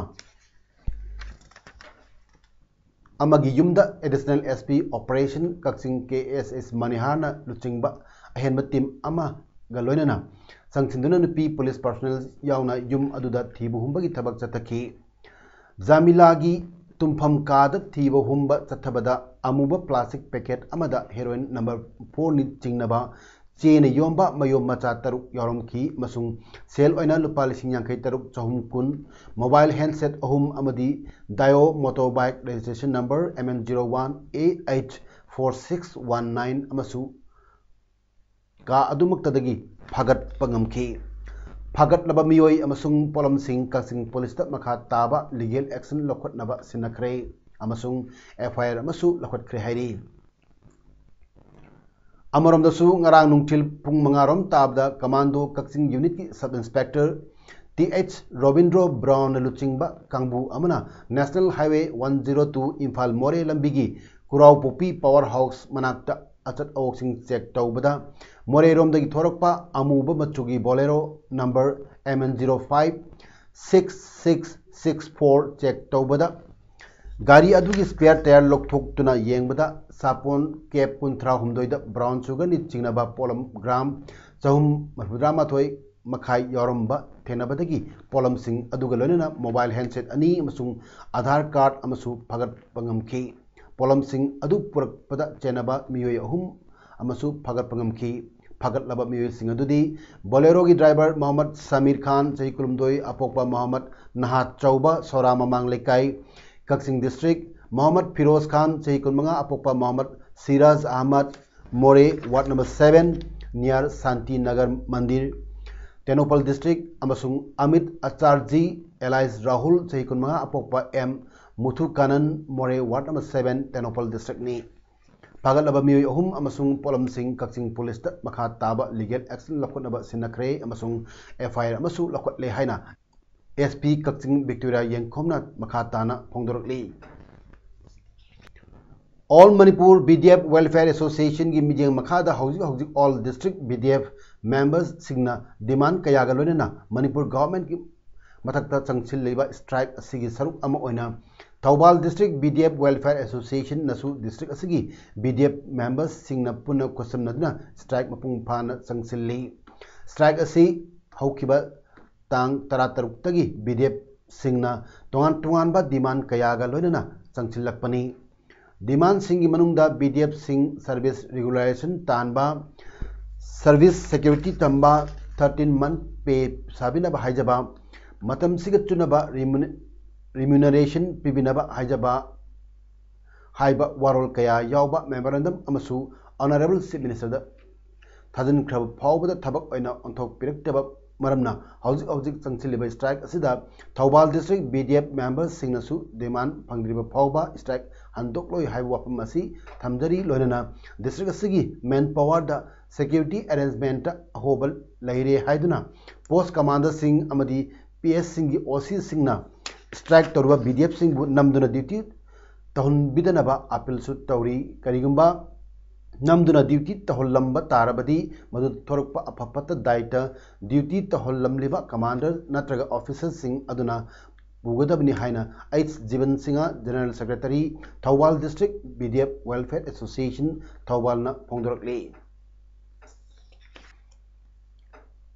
ꯑꯃꯒꯤ ꯌꯨꯝꯗ Additional S P Operation ꯀꯛꯆꯤꯡ K S H ꯃꯅꯤꯍꯥꯔꯅ ꯂꯨꯆꯤꯡꯕ ꯑꯍꯦꯟꯕ team ꯑꯃꯒ ꯂꯣꯏꯅꯅ ꯆꯪꯁꯤꯟꯗꯨꯅ ꯅꯨꯄꯤ police personnel ꯌꯥꯎꯅ ꯌꯨꯝ ꯑꯗꯨꯗ ꯊꯤꯕ ꯍꯨꯝꯕꯒꯤ ꯊꯕꯛ ꯆꯠꯊꯈꯤ꯫ ꯖꯥꯃꯤꯂꯥꯒꯤ ꯇꯨꯝꯐꯝ ꯀꯥꯗ ꯊꯤꯕ ꯍꯨꯝꯕ ꯆꯠꯊꯕꯗ ꯑꯃꯨꯕ plastic packet ꯑꯃꯗ heroin number four ꯅ ꯆꯤꯡꯅꯕ ꯆꯦꯅ ꯌꯣꯝꯕ ꯃꯌꯣꯝ ꯃꯆꯥ ꯇꯔꯨꯛ ꯌꯥꯎꯔꯝꯈꯤ ꯑꯃꯁꯨꯡ ꯁꯦꯜ ꯑꯣꯏꯅ ꯂꯨꯄꯥ ꯂꯤꯁꯤꯡ ꯌꯥꯡꯈꯩ ꯇꯔꯨꯛ ꯆꯍꯨꯝ ꯀꯨꯟ, mobile handset ꯑꯍꯨꯝ ꯑꯃꯗꯤ Dio motorbike registration number M N zero one A H four six one nine ꯑꯃꯁꯨ ꯀꯥ ꯑꯗꯨꯃꯛꯇꯗꯒꯤ ꯐꯥꯒꯠꯄ ꯉꯝꯈꯤ꯫ ꯐꯥꯒꯠꯂꯕ ꯃꯤꯑꯣꯏ ꯑꯃꯁꯨꯡ ꯄꯣꯠꯂꯝꯁꯤꯡ ꯀꯛꯆꯤꯡ ꯄꯨꯂꯤꯁꯇ ꯃꯈꯥ ꯇꯥꯕ legal action ꯂꯧꯈꯠꯅꯕ ꯁꯤꯟꯅꯈ꯭ꯔꯦ ꯑꯃꯁꯨꯡ F I R ꯑꯃꯁꯨ ꯂꯧꯈꯠꯈ꯭ꯔꯦ ꯍꯥꯏꯔꯤ꯫ ꯑꯃꯔꯣꯝꯗꯁꯨ ꯉꯔꯥꯡ ꯅꯨꯡꯊꯤꯜ ꯄꯨꯡ ꯃꯉꯥ ꯔꯣꯝ ꯇꯥꯕꯗ Commando ꯀꯛꯆꯤꯡ unit ꯀꯤ sub inspector T H Robindro ꯕ꯭ꯔꯥꯎꯟꯅ ꯂꯨꯆꯤꯡꯕ ꯀꯥꯡꯕꯨ ꯑꯃꯅ National Highway one zero two Imphal ꯃꯣꯔꯦ ꯂꯝꯕꯤꯒꯤ ꯀꯨꯔꯥꯎꯄꯣꯛꯄꯤ power house ꯃꯅꯥꯛꯇ ꯑꯆꯠ ꯑꯋꯣꯛꯁꯤꯡ check ꯇꯧꯕꯗ ꯃꯣꯔꯦꯔꯣꯝꯗꯒꯤ ꯊꯣꯔꯛꯄ ꯑꯃꯨꯕ ꯃꯆꯨꯒꯤ Bolero number M N zero five six six six four check ꯇꯧꯕꯗ ꯒꯥꯔꯤ ꯑꯗꯨꯒꯤ spare tyre ꯂꯧꯊꯣꯛꯇꯨꯅ ꯌꯦꯡꯕꯗ ꯁꯥꯄꯣꯟ cap ꯀꯨꯟꯊ꯭ꯔꯥ ꯍꯨꯝꯗꯣꯏꯗ brown sugar ꯅ ꯆꯤꯡꯅꯕ ꯄꯣꯠꯂꯝ gram ꯆꯍꯨꯝ ꯃꯔꯤꯐꯨꯇꯔꯥ ꯃꯥꯊꯣꯏ ꯃꯈꯥꯏ ꯌꯥꯎꯔꯝꯕ ꯊꯦꯡꯅꯕꯗꯒꯤ ꯄꯣꯠꯂꯝꯁꯤꯡ ꯑꯗꯨꯒ ꯂꯣꯏꯅꯅ mobile handset ꯑꯅꯤ ꯑꯃꯁꯨꯡ Aadhaar card ꯑꯃꯁꯨ ꯐꯥꯒꯠꯄ ꯉꯝꯈꯤ꯫ ꯄꯣꯠꯂꯝꯁꯤꯡ ꯑꯗꯨ ꯄꯨꯔꯛꯄꯗ ꯆꯦꯟꯅꯕ ꯃꯤꯑꯣꯏ ꯑꯍꯨꯝ ꯑꯃꯁꯨ ꯐꯥꯒꯠꯄ ꯉꯝꯈꯤ꯫ ꯐꯥꯒꯠꯂꯕ ꯃꯤꯑꯣꯏꯁꯤꯡ ꯑꯗꯨꯗꯤ Bolero ꯒꯤ driver ꯃꯣꯍꯝꯃꯗ ꯁꯃꯤꯔ ꯈꯥꯟ, ꯆꯍꯤ ꯀꯨꯟꯍꯨꯝꯗꯣꯏ, ꯑꯄꯣꯛꯄ ꯃꯣꯍꯝꯃꯗ ꯅꯍꯥꯠ ꯆꯧꯕ, ꯁꯣꯔꯥ ꯃꯃꯥꯡ ꯂꯩꯀꯥꯏ, ꯀꯛꯆꯤꯡ district, ꯃꯣꯍꯝꯃꯗ ꯐꯤꯔꯣꯖ ꯈꯥꯟ, ꯆꯍꯤ ꯀꯨꯟꯃꯉꯥ, ꯑꯄꯣꯛꯄ ꯃꯣꯍꯝꯃꯗ ꯁꯤꯔꯥꯖ ꯑꯍꯃꯗ, ꯃꯣꯔꯦ, ward number seven, near ꯁꯥꯟꯇꯤ ꯅꯒꯔ ꯃꯟꯗꯤꯔ, ꯇꯦꯡꯅꯧꯄꯜ district, ꯑꯃꯁꯨꯡ ꯑꯃꯤꯠ ꯑꯆꯥꯔꯖꯤ, alias ꯔꯥꯍꯨꯜ, ꯆꯍꯤ ꯀꯨꯟꯃꯉꯥ, ꯑꯄꯣꯛꯄ M ꯃꯨꯊꯨꯀꯥꯅꯟ ꯃꯣꯔꯦ, ꯋꯥꯔꯗ ꯅꯝꯕꯔ ꯁꯚꯦꯟ, ꯇꯦꯡꯅꯧꯄꯜ ꯗꯤꯁꯇ꯭ꯔꯤꯛꯅꯤ꯫ ꯐꯥꯒꯠꯂꯕ ꯃꯤꯑꯣꯏ ꯑꯍꯨꯝ ꯑꯃꯁꯨꯡ ꯄꯣꯠꯂꯝꯁꯤꯡ ꯀꯛꯆꯤꯡ ꯄꯨꯂꯤꯁꯇ ꯃꯈꯥ ꯇꯥꯕ ꯂꯤꯒꯦꯜ ꯑꯦꯛꯁꯟ ꯂꯧꯈꯠꯅꯕ ꯁꯤꯟꯅꯈ꯭ꯔꯦ ꯑꯃꯁꯨꯡ ꯑꯦꯐ ꯑꯥꯏ ꯑꯥꯔ ꯑꯃꯁꯨ ꯂꯧꯈꯠꯂꯦ ꯍꯥꯏꯅ ꯑꯦꯁ ꯄꯤ ꯀꯛꯆꯤꯡ ꯕꯤꯛꯇꯣꯔꯤꯌꯥ ꯌꯦꯡꯈꯣꯝꯅ ꯃꯈꯥ ꯇꯥꯅ ꯐꯣꯡꯗꯣꯔꯛꯂꯤ꯫ All Manipur B D F Welfare Association ꯒꯤ ꯃꯤꯠꯌꯦꯡ ꯃꯈꯥꯗ ꯍꯧꯖꯤꯛ ꯍꯧꯖꯤꯛ all district B D F members ꯁꯤꯡꯅ demand ꯀꯌꯥꯒ ꯂꯣꯏꯅꯅ ꯃꯅꯤꯄꯨꯔ government ꯀꯤ ꯃꯊꯛꯇ ꯆꯪꯁꯤꯜꯂꯤꯕ strike ꯑꯁꯤꯒꯤ ꯁꯔꯨꯛ ꯑꯃ ꯑꯣꯏꯅ Thoubal district B D F Welfare Association ꯅꯁꯨ district ꯑꯁꯤꯒꯤ B D F members ꯁꯤꯡꯅ ꯄꯨꯟꯅ ꯈꯨꯠꯁꯝꯅꯗꯨꯅ strike ꯃꯄꯨꯡ ꯐꯥꯅ ꯆꯪꯁꯤꯜꯂꯤ꯫ Strike ꯑꯁꯤ ꯍꯧꯈꯤꯕ ꯇꯥꯡ ꯇꯔꯥꯇꯔꯨꯛꯇꯒꯤ B D F ꯁꯤꯡꯅ ꯇꯣꯉꯥꯟ ꯇꯣꯉꯥꯟꯕ demand ꯀꯌꯥꯒ ꯂꯣꯏꯅꯅ ꯆꯪꯁꯤꯜꯂꯛꯄꯅꯤ꯫ Demand ꯁꯤꯡꯒꯤ ꯃꯅꯨꯡꯗ B D F ꯁꯤꯡ service regularization ꯇꯥꯟꯕ, service security ꯊꯝꯕ, thirteen month pay ꯁꯥꯕꯤꯅꯕ ꯍꯥꯏꯖꯕ, ꯃꯇꯝꯁꯤꯒ ꯆꯨꯅꯕ ꯔꯤꯃꯨꯅ-, remuneration ꯄꯤꯕꯤꯅꯕ ꯍꯥꯏꯖꯕ ꯍꯥꯏꯕ ꯋꯥꯔꯣꯜ ꯀꯌꯥ ꯌꯥꯎꯕ memorandum ꯑꯃꯁꯨ Honourable Chief Minister ꯗ ꯊꯥꯖꯤꯟꯈ꯭ꯔꯕ ꯐꯥꯎꯕꯗ ꯊꯕꯛ ꯑꯣꯏꯅ ꯑꯣꯟꯊꯣꯛꯄꯤꯔꯛꯇꯕ ꯃꯔꯝꯅ ꯍꯧꯖꯤꯛ ꯍꯧꯖꯤꯛ ꯆꯪꯁꯤꯜꯂꯤꯕ strike ꯑꯁꯤꯗ Thoubal district B D F members ꯁꯤꯡꯅꯁꯨ demand ꯐꯪꯗ꯭ꯔꯤꯕ ꯐꯥꯎꯕ strike ꯍꯟꯗꯣꯛꯂꯣꯏ ꯍꯥꯏꯕ ꯋꯥꯐꯝ ꯑꯁꯤ ꯊꯝꯖꯔꯤ꯫ ꯂꯣꯏꯅꯅ district ꯑꯁꯤꯒꯤ manpower ꯗ security arrangement ꯑꯍꯣꯕ ꯂꯩꯔꯦ ꯍꯥꯏꯗꯨꯅ post commander ꯁꯤꯡ ꯑꯃꯗꯤ P S ꯁꯤꯡꯒꯤ O C ꯁꯤꯡꯅ strike ꯇꯧꯔꯤꯕ B D F ꯁꯤꯡꯕꯨ ꯅꯝꯗꯨꯅ duty ꯇꯧꯍꯟꯕꯤꯗꯅꯕ appeal ꯁꯨ ꯇꯧꯔꯤ꯫ ꯀꯔꯤꯒꯨꯝꯕ ꯅꯝꯗꯨꯅ duty ꯇꯧꯍꯜꯂꯝꯕ ꯇꯥꯔꯕꯗꯤ ꯃꯗꯨꯗ ꯊꯣꯔꯛꯄ ꯑꯐ ꯐꯠꯇ ꯗꯥꯏꯇ duty ꯇꯧꯍꯜꯂꯝꯂꯤꯕ commander ꯅꯠꯇ꯭ꯔꯒ officer ꯁꯤꯡ ꯑꯗꯨꯅ ꯄꯨꯒꯗꯕꯅꯤ ꯍꯥꯏꯅ H ꯖꯤꯕꯟ Singh, General Secretary, Thoubal District B D F Welfare Association, ꯊꯧꯕꯥꯜꯅ ꯐꯣꯡꯗꯣꯔꯛꯂꯤ꯫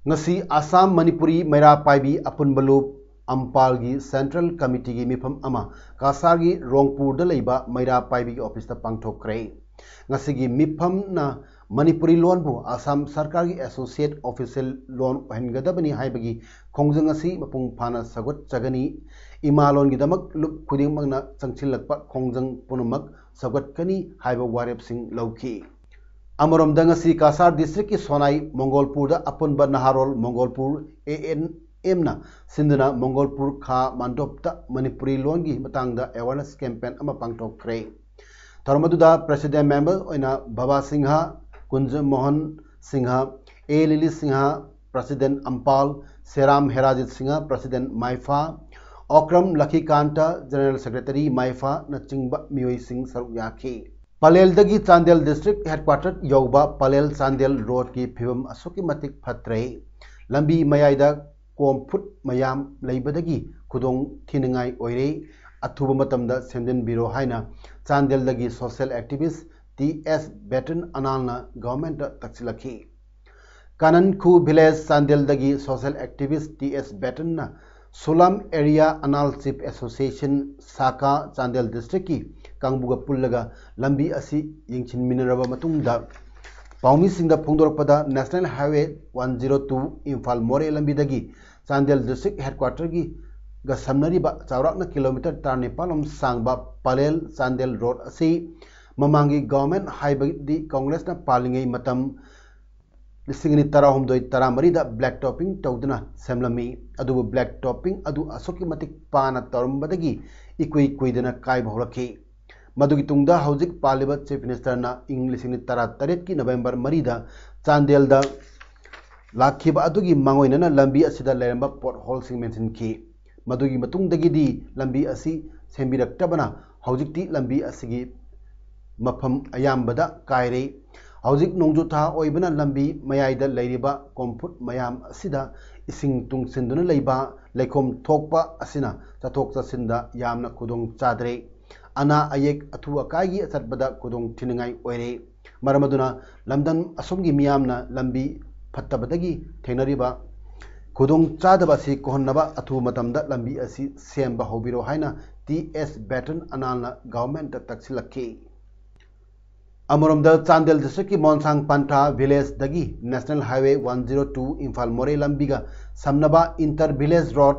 ꯉꯁꯤ ꯑꯁꯥꯝ ꯃꯅꯤꯄꯨꯔꯤ ꯃꯩꯔꯥ ꯄꯥꯏꯕꯤ ꯑꯄꯨꯟꯕ ꯂꯨꯞ ꯑꯝꯄꯥꯜꯒꯤ Central Committee ꯒꯤ ꯃꯤꯐꯝ ꯑꯃ ꯀꯁꯥꯔꯒꯤ ꯔꯣꯡꯄꯨꯔꯗ ꯂꯩꯕ ꯃꯩꯔꯥ ꯄꯥꯏꯕꯤꯒꯤ office ꯇ ꯄꯥꯡꯊꯣꯛꯈ꯭ꯔꯦ꯫ ꯉꯁꯤꯒꯤ ꯃꯤꯐꯝꯅ ꯃꯅꯤꯄꯨꯔꯤ ꯂꯣꯟꯕꯨ ꯑꯁꯥꯝ ꯁꯔꯀꯥꯔꯒꯤ associate official ꯂꯣꯟ ꯑꯣꯏꯍꯟꯒꯗꯕꯅꯤ ꯍꯥꯏꯕꯒꯤ ꯈꯣꯡꯖꯪ ꯑꯁꯤ ꯃꯄꯨꯡ ꯐꯥꯅ ꯁꯧꯒꯠꯆꯒꯅꯤ꯫ ꯏꯃꯥ ꯂꯣꯟꯒꯤꯗꯃꯛ ꯂꯨꯞ ꯈꯨꯗꯤꯡꯃꯛꯅ ꯆꯪꯁꯤꯜꯂꯛꯄ ꯈꯣꯡꯖꯪ ꯄꯨꯝꯅꯃꯛ ꯁꯧꯒꯠꯀꯅꯤ ꯍꯥꯏꯕ ꯋꯥꯔꯦꯞꯁꯤꯡ ꯂꯧꯈꯤ꯫ ꯑꯃꯔꯣꯝꯗ ꯉꯁꯤ ꯀꯁꯥꯔ district ꯀꯤ ꯁꯣꯅꯥꯏ ꯃꯣꯡꯒꯣꯜꯄꯨꯔꯗ ꯑꯄꯨꯟꯕ ꯅꯍꯥꯔꯣꯜ ꯃꯣꯡꯒꯣꯜꯄꯨꯔ A N ꯑꯦꯝꯅ ꯁꯤꯟꯗꯨꯅ ꯃꯣꯡꯒꯣꯜꯄꯨꯔ ꯈꯥ ꯃꯥꯟꯗꯣꯞꯇ ꯃꯅꯤꯄꯨꯔꯤ ꯂꯣꯟꯒꯤ ꯃꯇꯥꯡꯗ awareness campaign ꯑꯃ ꯄꯥꯡꯊꯣꯛꯈ꯭ꯔꯦ꯫ ꯊꯧꯔꯝ ꯑꯗꯨꯗ president member ꯑꯣꯏꯅ ꯕꯕꯥ ꯁꯤꯡꯍ, ꯀꯨꯟꯖ ꯃꯣꯍꯟ ꯁꯤꯡꯍ, ꯑꯦ ꯂꯤꯂꯤ Singh, president ꯑꯝꯄꯥꯜ, ꯁꯦꯔꯥꯝ ꯍꯦꯔꯥꯖꯤꯠ Singh, president ꯃꯥꯏꯐꯥ, Okram ꯂꯈꯤꯀꯥꯟꯇ, general secretary ꯃꯥꯏꯐꯥꯅꯆꯤꯡꯕ ꯃꯤꯑꯣꯏꯁꯤꯡ ꯁꯔꯨꯛ ꯌꯥꯈꯤ꯫ ꯄꯂꯦꯜꯗꯒꯤ ꯆꯥꯟꯗꯦꯜ district headquarter ꯌꯧꯕ ꯄꯂꯦꯜ ꯆꯥꯟꯗꯦꯜ roadꯀꯤ ꯐꯤꯕꯝ ꯑꯁꯨꯛꯀꯤ ꯃꯇꯤꯛ ꯐꯠꯇ꯭ꯔꯦ꯫ ꯂꯝꯕꯤ ꯃꯌꯥꯏꯗ ꯀꯣꯝꯐꯨꯠ ꯃꯌꯥꯝ ꯂꯩꯕꯗꯒꯤ ꯈꯨꯗꯣꯡ ꯊꯤꯅꯤꯡꯉꯥꯏ ꯑꯣꯏꯔꯦ꯫ ꯑꯊꯨꯕ ꯃꯇꯝꯗ ꯁꯦꯝꯖꯤꯟꯕꯤꯔꯣ ꯍꯥꯏꯅ ꯆꯥꯟꯗꯦꯜꯗꯒꯤ social activist T S Beton ꯑꯅꯥꯜꯅ governmentꯇ ꯇꯛꯁꯤꯜꯂꯛꯈꯤ꯫ ꯀꯥꯅꯟꯈꯨ village ꯆꯥꯟꯗꯦꯜꯗꯒꯤ social activist ꯇꯤ ꯑꯦꯁ ꯕꯦꯇꯟꯅ Sulam Area Anal Chief Association ꯁꯥꯈꯥ ꯆꯥꯟꯗꯦꯜ districtꯀꯤ ꯀꯥꯡꯕꯨꯒ ꯄꯨꯜꯂꯒ ꯂꯝꯕꯤ ꯑꯁꯤ ꯌꯦꯡꯁꯤꯟꯃꯤꯟꯅꯔꯕ ꯃꯇꯨꯡꯗ ꯄꯥꯎꯃꯤꯁꯤꯡꯗ ꯐꯣꯡꯗꯣꯔꯛꯄꯗ National Highway one zero two Imphal ꯃꯣꯔꯦ ꯂꯝꯕꯤꯗꯒꯤ ꯆꯥꯟꯗꯦꯜ district headquarterꯒꯤ ꯒ ꯁꯝꯅꯔꯤꯕ ꯆꯥꯎꯔꯥꯛꯅ kilometre ꯇꯔꯥꯅꯤꯄꯥꯜ ꯂꯣꯝ ꯁꯥꯡꯕ ꯄꯂꯦꯜ ꯆꯥꯟꯗꯦꯜ road ꯑꯁꯤ ꯃꯃꯥꯡꯒꯤ government ꯍꯥꯏꯕꯗꯤ Congressꯅ ꯄꯥꯜꯂꯤꯉꯩ ꯃꯇꯝ ꯂꯤꯁꯤꯡ ꯑꯅꯤ ꯇꯔꯥꯍꯨꯝꯗꯣꯏ ꯇꯔꯥꯃꯔꯤꯗ black topping ꯇꯧꯗꯨꯅ ꯁꯦꯝꯂꯝꯃꯤ꯫ ꯑꯗꯨꯕꯨ black topping ꯑꯗꯨ ꯑꯁꯨꯛꯀꯤ ꯃꯇꯤꯛ ꯄꯥꯅ ꯇꯧꯔꯝꯕꯗꯒꯤ ꯏꯀꯨꯏ ꯀꯨꯏꯗꯅ ꯀꯥꯏꯕ ꯍꯧꯔꯛꯈꯤ꯫ ꯃꯗꯨꯒꯤ ꯇꯨꯡꯗ ꯍꯧꯖꯤꯛ ꯄꯥꯜꯂꯤꯕ Chief Ministerꯅ ꯏꯪ ꯂꯤꯁꯤꯡ ꯑꯅꯤ ꯇꯔꯥꯇꯔꯦꯠꯀꯤ November ꯃꯔꯤꯗ ꯆꯥꯟꯗꯦꯜꯗ ꯂꯥꯛꯈꯤꯕ ꯑꯗꯨꯒꯤ ꯃꯥꯡꯑꯣꯏꯅꯅ ꯂꯝꯕꯤ ꯑꯁꯤꯗ ꯂꯩꯔꯝꯕ potholeꯁꯤꯡ ꯃꯦꯟꯁꯤꯟꯈꯤ꯫ ꯃꯗꯨꯒꯤ ꯃꯇꯨꯡꯗꯒꯤꯗꯤ ꯂꯝꯕꯤ ꯑꯁꯤ ꯁꯦꯝꯕꯤꯔꯛꯇꯕꯅ ꯍꯧꯖꯤꯛꯇꯤ ꯂꯝꯕꯤ ꯑꯁꯤꯒꯤ ꯃꯐꯝ ꯑꯌꯥꯝꯕꯗ ꯀꯥꯏꯔꯦ꯫ ꯍꯧꯖꯤꯛ ꯅꯣꯡꯖꯨ ꯊꯥ ꯑꯣꯏꯕꯅ ꯂꯝꯕꯤ ꯃꯌꯥꯏꯗ ꯂꯩꯔꯤꯕ ꯀꯣꯝꯐꯨꯠ ꯃꯌꯥꯝ ꯑꯁꯤꯗ ꯏꯁꯤꯡ ꯇꯨꯡꯁꯤꯟꯗꯨꯅ ꯂꯩꯕ ꯂꯩꯈꯣꯝ ꯊꯣꯛꯄ ꯑꯁꯤꯅ ꯆꯠꯊꯣꯛ ꯆꯠꯁꯤꯟꯗ ꯌꯥꯝꯅ ꯈꯨꯗꯣꯡ ꯆꯥꯗ꯭ꯔꯦ꯫ ꯑꯅꯥ ꯑꯌꯦꯛ ꯑꯊꯨ ꯑꯀꯥꯏꯒꯤ ꯆꯠꯄꯗ ꯈꯨꯗꯣꯡ ꯊꯤꯅꯤꯡꯉꯥꯏ ꯑꯣꯏꯔꯦ꯫ ꯃꯔꯝ ꯑꯗꯨꯅ ꯂꯝꯗꯝ ꯑꯁꯣꯝꯒꯤ ꯃꯤꯌꯥꯝꯅ ꯂꯝꯕꯤ ꯐꯠꯇꯕꯗꯒꯤ ꯊꯦꯡꯅꯔꯤꯕ ꯈꯨꯗꯣꯡ ꯆꯥꯗꯕ ꯑꯁꯤ ꯀꯣꯛꯍꯟꯅꯕ ꯑꯊꯨꯕ ꯃꯇꯝꯗ ꯂꯝꯕꯤ ꯑꯁꯤ ꯁꯦꯝꯕ ꯍꯧꯕꯤꯔꯣ ꯍꯥꯏꯅ ꯇꯤ ꯑꯦꯁ ꯕꯦꯇꯟ ꯑꯅꯥꯜꯅ governmentꯇ ꯇꯛꯁꯤꯜꯂꯛꯈꯤ꯫ ꯑꯃꯔꯣꯝꯗ Chandel districtꯀꯤ ꯃꯣꯟꯁꯥꯡ ꯄꯟꯊꯥ villageꯗꯒꯤ National Highway one zero two Imphal ꯃꯣꯔꯦ ꯂꯝꯕꯤꯒ ꯁꯝꯅꯕ inter village road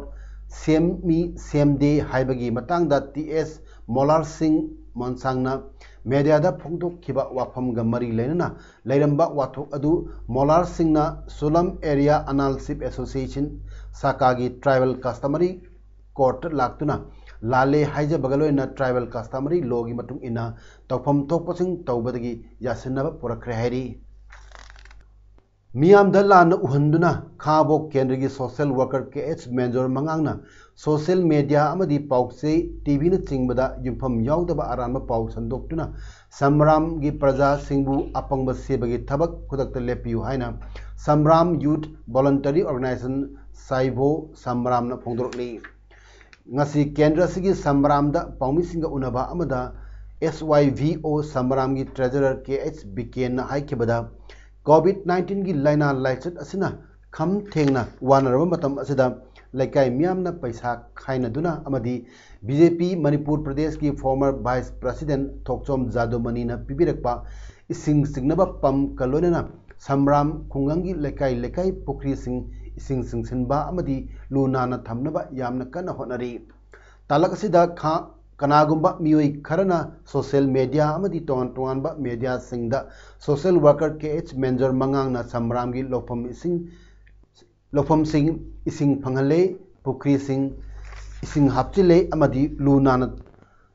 ꯁꯦꯝꯃꯤ ꯁꯦꯝꯗꯦ ꯍꯥꯏꯕꯒꯤ ꯃꯇꯥꯡꯗ ꯇꯤ ꯑꯦꯁ ꯃꯣꯂꯥꯔ ꯁꯤꯡ ꯃꯣꯟꯁꯥꯡꯅ mediaꯗ ꯐꯣꯡꯗꯣꯛꯈꯤꯕ ꯋꯥꯐꯝꯒ ꯃꯔꯤ ꯂꯩꯅꯅ ꯂꯩꯔꯝꯕ ꯋꯥꯊꯣꯛ ꯑꯗꯨ ꯃꯣꯂꯥꯔ ꯁꯤꯡꯅ ꯁꯨꯂꯝ Area Anal Chief Association ꯁꯥꯀꯥꯒꯤ tribal customary court ꯂꯥꯛꯇꯨꯅ ꯂꯥꯜꯂꯦ ꯍꯥꯏꯖꯕꯒ ꯂꯣꯏꯅꯅ tribal customary lawꯒꯤ ꯃꯇꯨꯡ ꯏꯟꯅ ꯇꯧꯐꯝ ꯊꯣꯛꯄꯁꯤꯡ ꯇꯧꯕꯗꯒꯤ ꯌꯥꯁꯤꯟꯅꯕ ꯄꯨꯔꯛꯈ꯭ꯔꯦ ꯍꯥꯏꯔꯤ꯫ ꯃꯤꯌꯥꯝꯗ ꯂꯥꯟꯅ ꯎꯍꯟꯗꯨꯅ ꯈꯥꯕꯣꯛ ꯀꯦꯟꯗ꯭ꯔꯒꯤ social worker ꯀꯦ ꯑꯩꯆ ꯃꯦꯟꯖꯣꯔ ꯃꯉꯥꯡꯅ social media ꯑꯃꯗꯤ ꯄꯥꯎꯆꯦ, ꯇꯤ ꯚꯤꯅꯆꯤꯡꯕꯗ ꯌꯨꯝꯐꯝ ꯌꯥꯎꯗꯕ ꯑꯔꯥꯟꯕ ꯄꯥꯎ ꯁꯟꯗꯣꯛꯇꯨꯅ ꯁꯝꯔꯥꯝꯒꯤ ꯄ꯭ꯔꯖꯥꯁꯤꯡꯕꯨ ꯑꯄꯪꯕ ꯁꯦꯕꯒꯤ ꯊꯕꯛ ꯈꯨꯗꯛꯇ ꯂꯦꯞꯄꯤꯌꯨ ꯍꯥꯏꯅ ꯁꯝꯔꯥꯝ Youth Voluntary Organization ꯁꯥꯏꯕꯣ ꯁꯝꯔꯥꯝꯅ ꯐꯣꯡꯗꯣꯔꯛꯂꯤ꯫ ꯉꯁꯤ ꯀꯦꯟꯗ꯭ꯔ ꯑꯁꯤꯒꯤ ꯁꯝꯔꯥꯝꯗ ꯄꯥꯎꯃꯤꯁꯤꯡꯒ ꯎꯅꯕ ꯑꯃꯗ ꯑꯦꯁ ꯋꯥꯏ ꯚꯤ ꯑꯣ ꯁꯝꯔꯥꯝꯒꯤ treasurer ꯀꯦ ꯑꯩꯆ ꯕꯤꯀꯦꯟꯅ ꯍꯥꯏꯈꯤꯕꯗ, COVID nineteenꯒꯤ ꯂꯥꯏꯅꯥ ꯂꯥꯏꯆꯠ ꯑꯁꯤꯅ ꯈꯝ ꯊꯦꯡꯅ ꯋꯥꯅꯔꯕ ꯃꯇꯝ ꯑꯁꯤꯗ ꯂꯩꯀꯥꯏ ꯃꯤꯌꯥꯝꯅ ꯄꯩꯁꯥ ꯈꯥꯏꯅꯗꯨꯅ ꯑꯃꯗꯤ ꯕꯤ ꯖꯦ ꯄꯤ ꯃꯅꯤꯄꯨꯔ ꯄ꯭ꯔꯗꯦꯁꯀꯤ former vice president ꯊꯣꯛꯆꯣꯝ ꯖꯥꯗꯨꯃꯅꯤꯅ ꯄꯤꯕꯤꯔꯛꯄ ꯏꯁꯤꯡ ꯆꯤꯡꯅꯕ pumpꯀ ꯂꯣꯏꯅꯅ ꯁꯝꯔꯥꯝ ꯈꯨꯡꯒꯪꯒꯤ ꯂꯩꯀꯥꯏ ꯂꯩꯀꯥꯏ ꯄꯨꯈ꯭ꯔꯤꯁꯤꯡ ꯏꯁꯤꯡ ꯆꯤꯡꯁꯤꯟꯕ ꯑꯃꯗꯤ ꯂꯨ ꯅꯥꯟꯅ ꯊꯝꯅꯕ ꯌꯥꯝꯅ ꯀꯟꯅ ꯍꯣꯠꯅꯔꯤ꯫ ꯇꯥꯂꯛ ꯑꯁꯤꯗ ꯈꯥ-, ꯀꯅꯥꯒꯨꯝꯕ ꯃꯤꯑꯣꯏ ꯈꯔꯅ social media ꯑꯃꯗꯤ ꯇꯣꯉꯥꯟ ꯇꯣꯉꯥꯟꯕ mediaꯁꯤꯡꯗ social worker ꯀꯦ ꯑꯩꯆ ꯃꯦꯟꯖꯣꯔ ꯃꯉꯥꯡꯅ ꯁꯝꯔꯥꯝꯒꯤ ꯂꯧꯐꯝ ꯏꯁꯤꯡ, ꯂꯧꯐꯝꯁꯤꯡ ꯏꯁꯤꯡ ꯐꯪꯍꯜꯂꯦ, ꯄꯨꯈ꯭ꯔꯤꯁꯤꯡ ꯏꯁꯤꯡ ꯍꯥꯞꯆꯤꯜꯂꯦ ꯑꯃꯗꯤ ꯂꯨ ꯅꯥꯟꯅ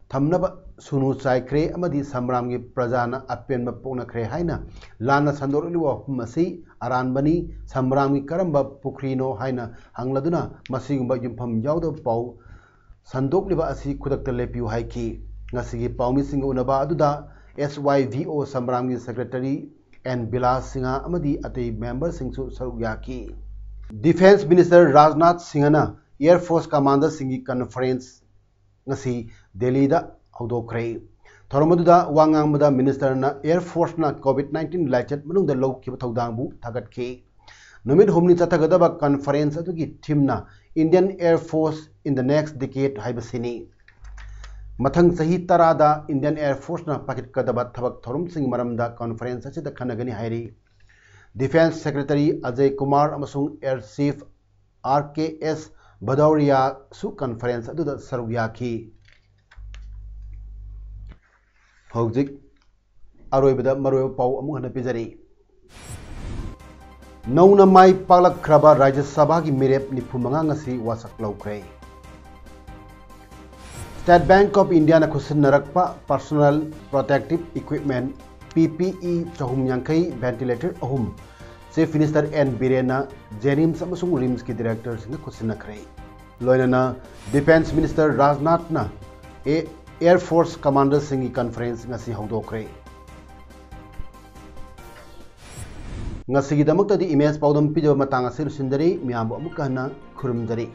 ꯊꯝꯅꯕ ꯁꯨꯅꯨ ꯆꯥꯏꯈ꯭ꯔꯦ ꯑꯃꯗꯤ ꯁꯝꯔꯥꯝꯒꯤ ꯄ꯭ꯔꯖꯥꯅ ꯑꯄꯦꯟꯕ ꯄꯣꯛꯅꯈ꯭ꯔꯦ ꯍꯥꯏꯅ ꯂꯥꯟꯅ ꯁꯟꯗꯣꯔꯛꯂꯤꯕ ꯋꯥꯐꯝ ꯑꯁꯤ ꯑꯔꯥꯟꯕꯅꯤ꯫ ꯁꯝꯔꯥꯝꯒꯤ ꯀꯔꯝꯕ ꯄꯨꯈ꯭ꯔꯤꯅꯣ ꯍꯥꯏꯅ ꯍꯪꯂꯗꯨꯅ ꯃꯁꯤꯒꯨꯝꯕ ꯌꯨꯝꯐꯝ ꯌꯥꯎꯗꯕ ꯄꯥꯎ ꯁꯟꯗꯣꯛꯂꯤꯕ ꯑꯁꯤ ꯈꯨꯗꯛꯇ ꯂꯦꯞꯄꯤꯌꯨ ꯍꯥꯏꯈꯤ꯫ ꯉꯁꯤꯒꯤ ꯄꯥꯎꯃꯤꯁꯤꯡꯒ ꯎꯅꯕ ꯑꯗꯨꯗ ꯑꯦꯁ ꯋꯥꯏ V O ꯁꯝꯔꯥꯝꯒꯤ secretary and villas Singh ꯑꯃꯗꯤ ꯑꯇꯩ memberꯁꯤꯡꯁꯨ ꯁꯔꯨꯛ ꯌꯥꯈꯤ꯫ Defence Minister ꯔꯥꯖꯅꯥꯊ ꯁꯤꯡꯍꯅ Air Force commanderꯁꯤꯡꯒꯤ conference ꯉꯁꯤ ꯗꯦꯜꯂꯤꯗ ꯍꯧꯗꯣꯛꯈ꯭ꯔꯦ꯫ ꯊꯧꯔꯝ ꯑꯗꯨꯗ ꯋꯥ ꯉꯥꯡꯕꯗ ministerꯅ Air Forceꯅ COVID nineteen ꯂꯥꯏꯆꯠ ꯃꯅꯨꯡꯗ ꯂꯧꯈꯤꯕ ꯊꯧꯗꯥꯡꯕꯨ ꯊꯥꯒꯠꯈꯤ꯫ ꯅꯨꯃꯤꯠ ꯍꯨꯝꯅꯤ ꯆꯠꯊꯒꯗꯕ conference ꯑꯗꯨꯒꯤ themeꯅ Indian Air Force in the Next Decade ꯍꯥꯏꯕꯁꯤꯅꯤ꯫ ꯃꯊꯪ ꯆꯍꯤ ꯇꯔꯥꯗ Indian Air Forceꯅ ꯄꯥꯏꯈꯠꯀꯗꯕ ꯊꯕꯛ ꯊꯧꯔꯝꯁꯤꯡꯒꯤ ꯃꯔꯝꯗ conference ꯑꯁꯤꯗ ꯈꯟꯅꯒꯅꯤ ꯍꯥꯏꯔꯤ꯫ Defence Secretary ꯑꯖꯌ ꯀꯨꯃꯥꯔ ꯑꯃꯁꯨꯡ Air Chief ꯑꯥꯔ ꯀꯦ ꯑꯦꯁ ꯚꯗꯧꯔꯤꯌꯥꯁꯨ conference ꯑꯗꯨꯗ ꯁꯔꯨꯛ ꯌꯥꯈꯤ꯫ ꯍꯧꯖꯤꯛ ꯑꯔꯣꯏꯕꯗ ꯃꯔꯨꯑꯣꯏꯕ ꯄꯥꯎ ꯑꯃꯨꯛ ꯍꯟꯅ ꯄꯤꯖꯔꯤ꯫ ꯅꯧꯅ ꯃꯥꯏ ꯄꯥꯛꯂꯛꯈ꯭ꯔꯕ ꯔꯥꯖ꯭ꯌ ꯁꯚꯥꯒꯤ ꯃꯤꯔꯦꯞ ꯅꯤꯐꯨ ꯃꯉꯥ ꯉꯁꯤ ꯋꯥꯁꯛ ꯂꯧꯈ꯭ꯔꯦ꯫ State Bank of Indiaꯅ ꯈꯨꯠꯁꯤꯟꯅꯔꯛꯄ Personal Protective Equipment, P P E, ꯆꯍꯨꯝ ꯌꯥꯡꯈꯩ, ventilator ꯑꯍꯨꯝ Chief Minister N ꯕꯤꯔꯦꯟꯅ JNIMS ꯑꯃꯁꯨꯡ RIMSꯀꯤ directorꯁꯤꯡꯗ ꯈꯨꯠꯁꯤꯟꯅꯈ꯭ꯔꯦ꯫ ꯂꯣꯏꯅꯅ Defence Minister ꯔꯥꯖꯅꯥꯊꯅ ꯑꯦ-, Air Force Commanderꯁꯤꯡꯒꯤ conference ꯉꯁꯤ ꯍꯧꯗꯣꯛꯈ꯭ꯔꯦ꯫ ꯉꯁꯤꯒꯤꯗꯃꯛꯇꯗꯤ ꯏꯃꯦꯖ ꯄꯥꯎꯗꯝ ꯄꯤꯖꯕ ꯃꯇꯥꯡ ꯑꯁꯤ ꯂꯣꯏꯁꯤꯟꯖꯔꯤ꯫ ꯃꯌꯥꯝꯕꯨ ꯑꯃꯨꯛꯀ ꯍꯟꯅ ꯈꯨꯔꯨꯝꯖꯔꯤ꯫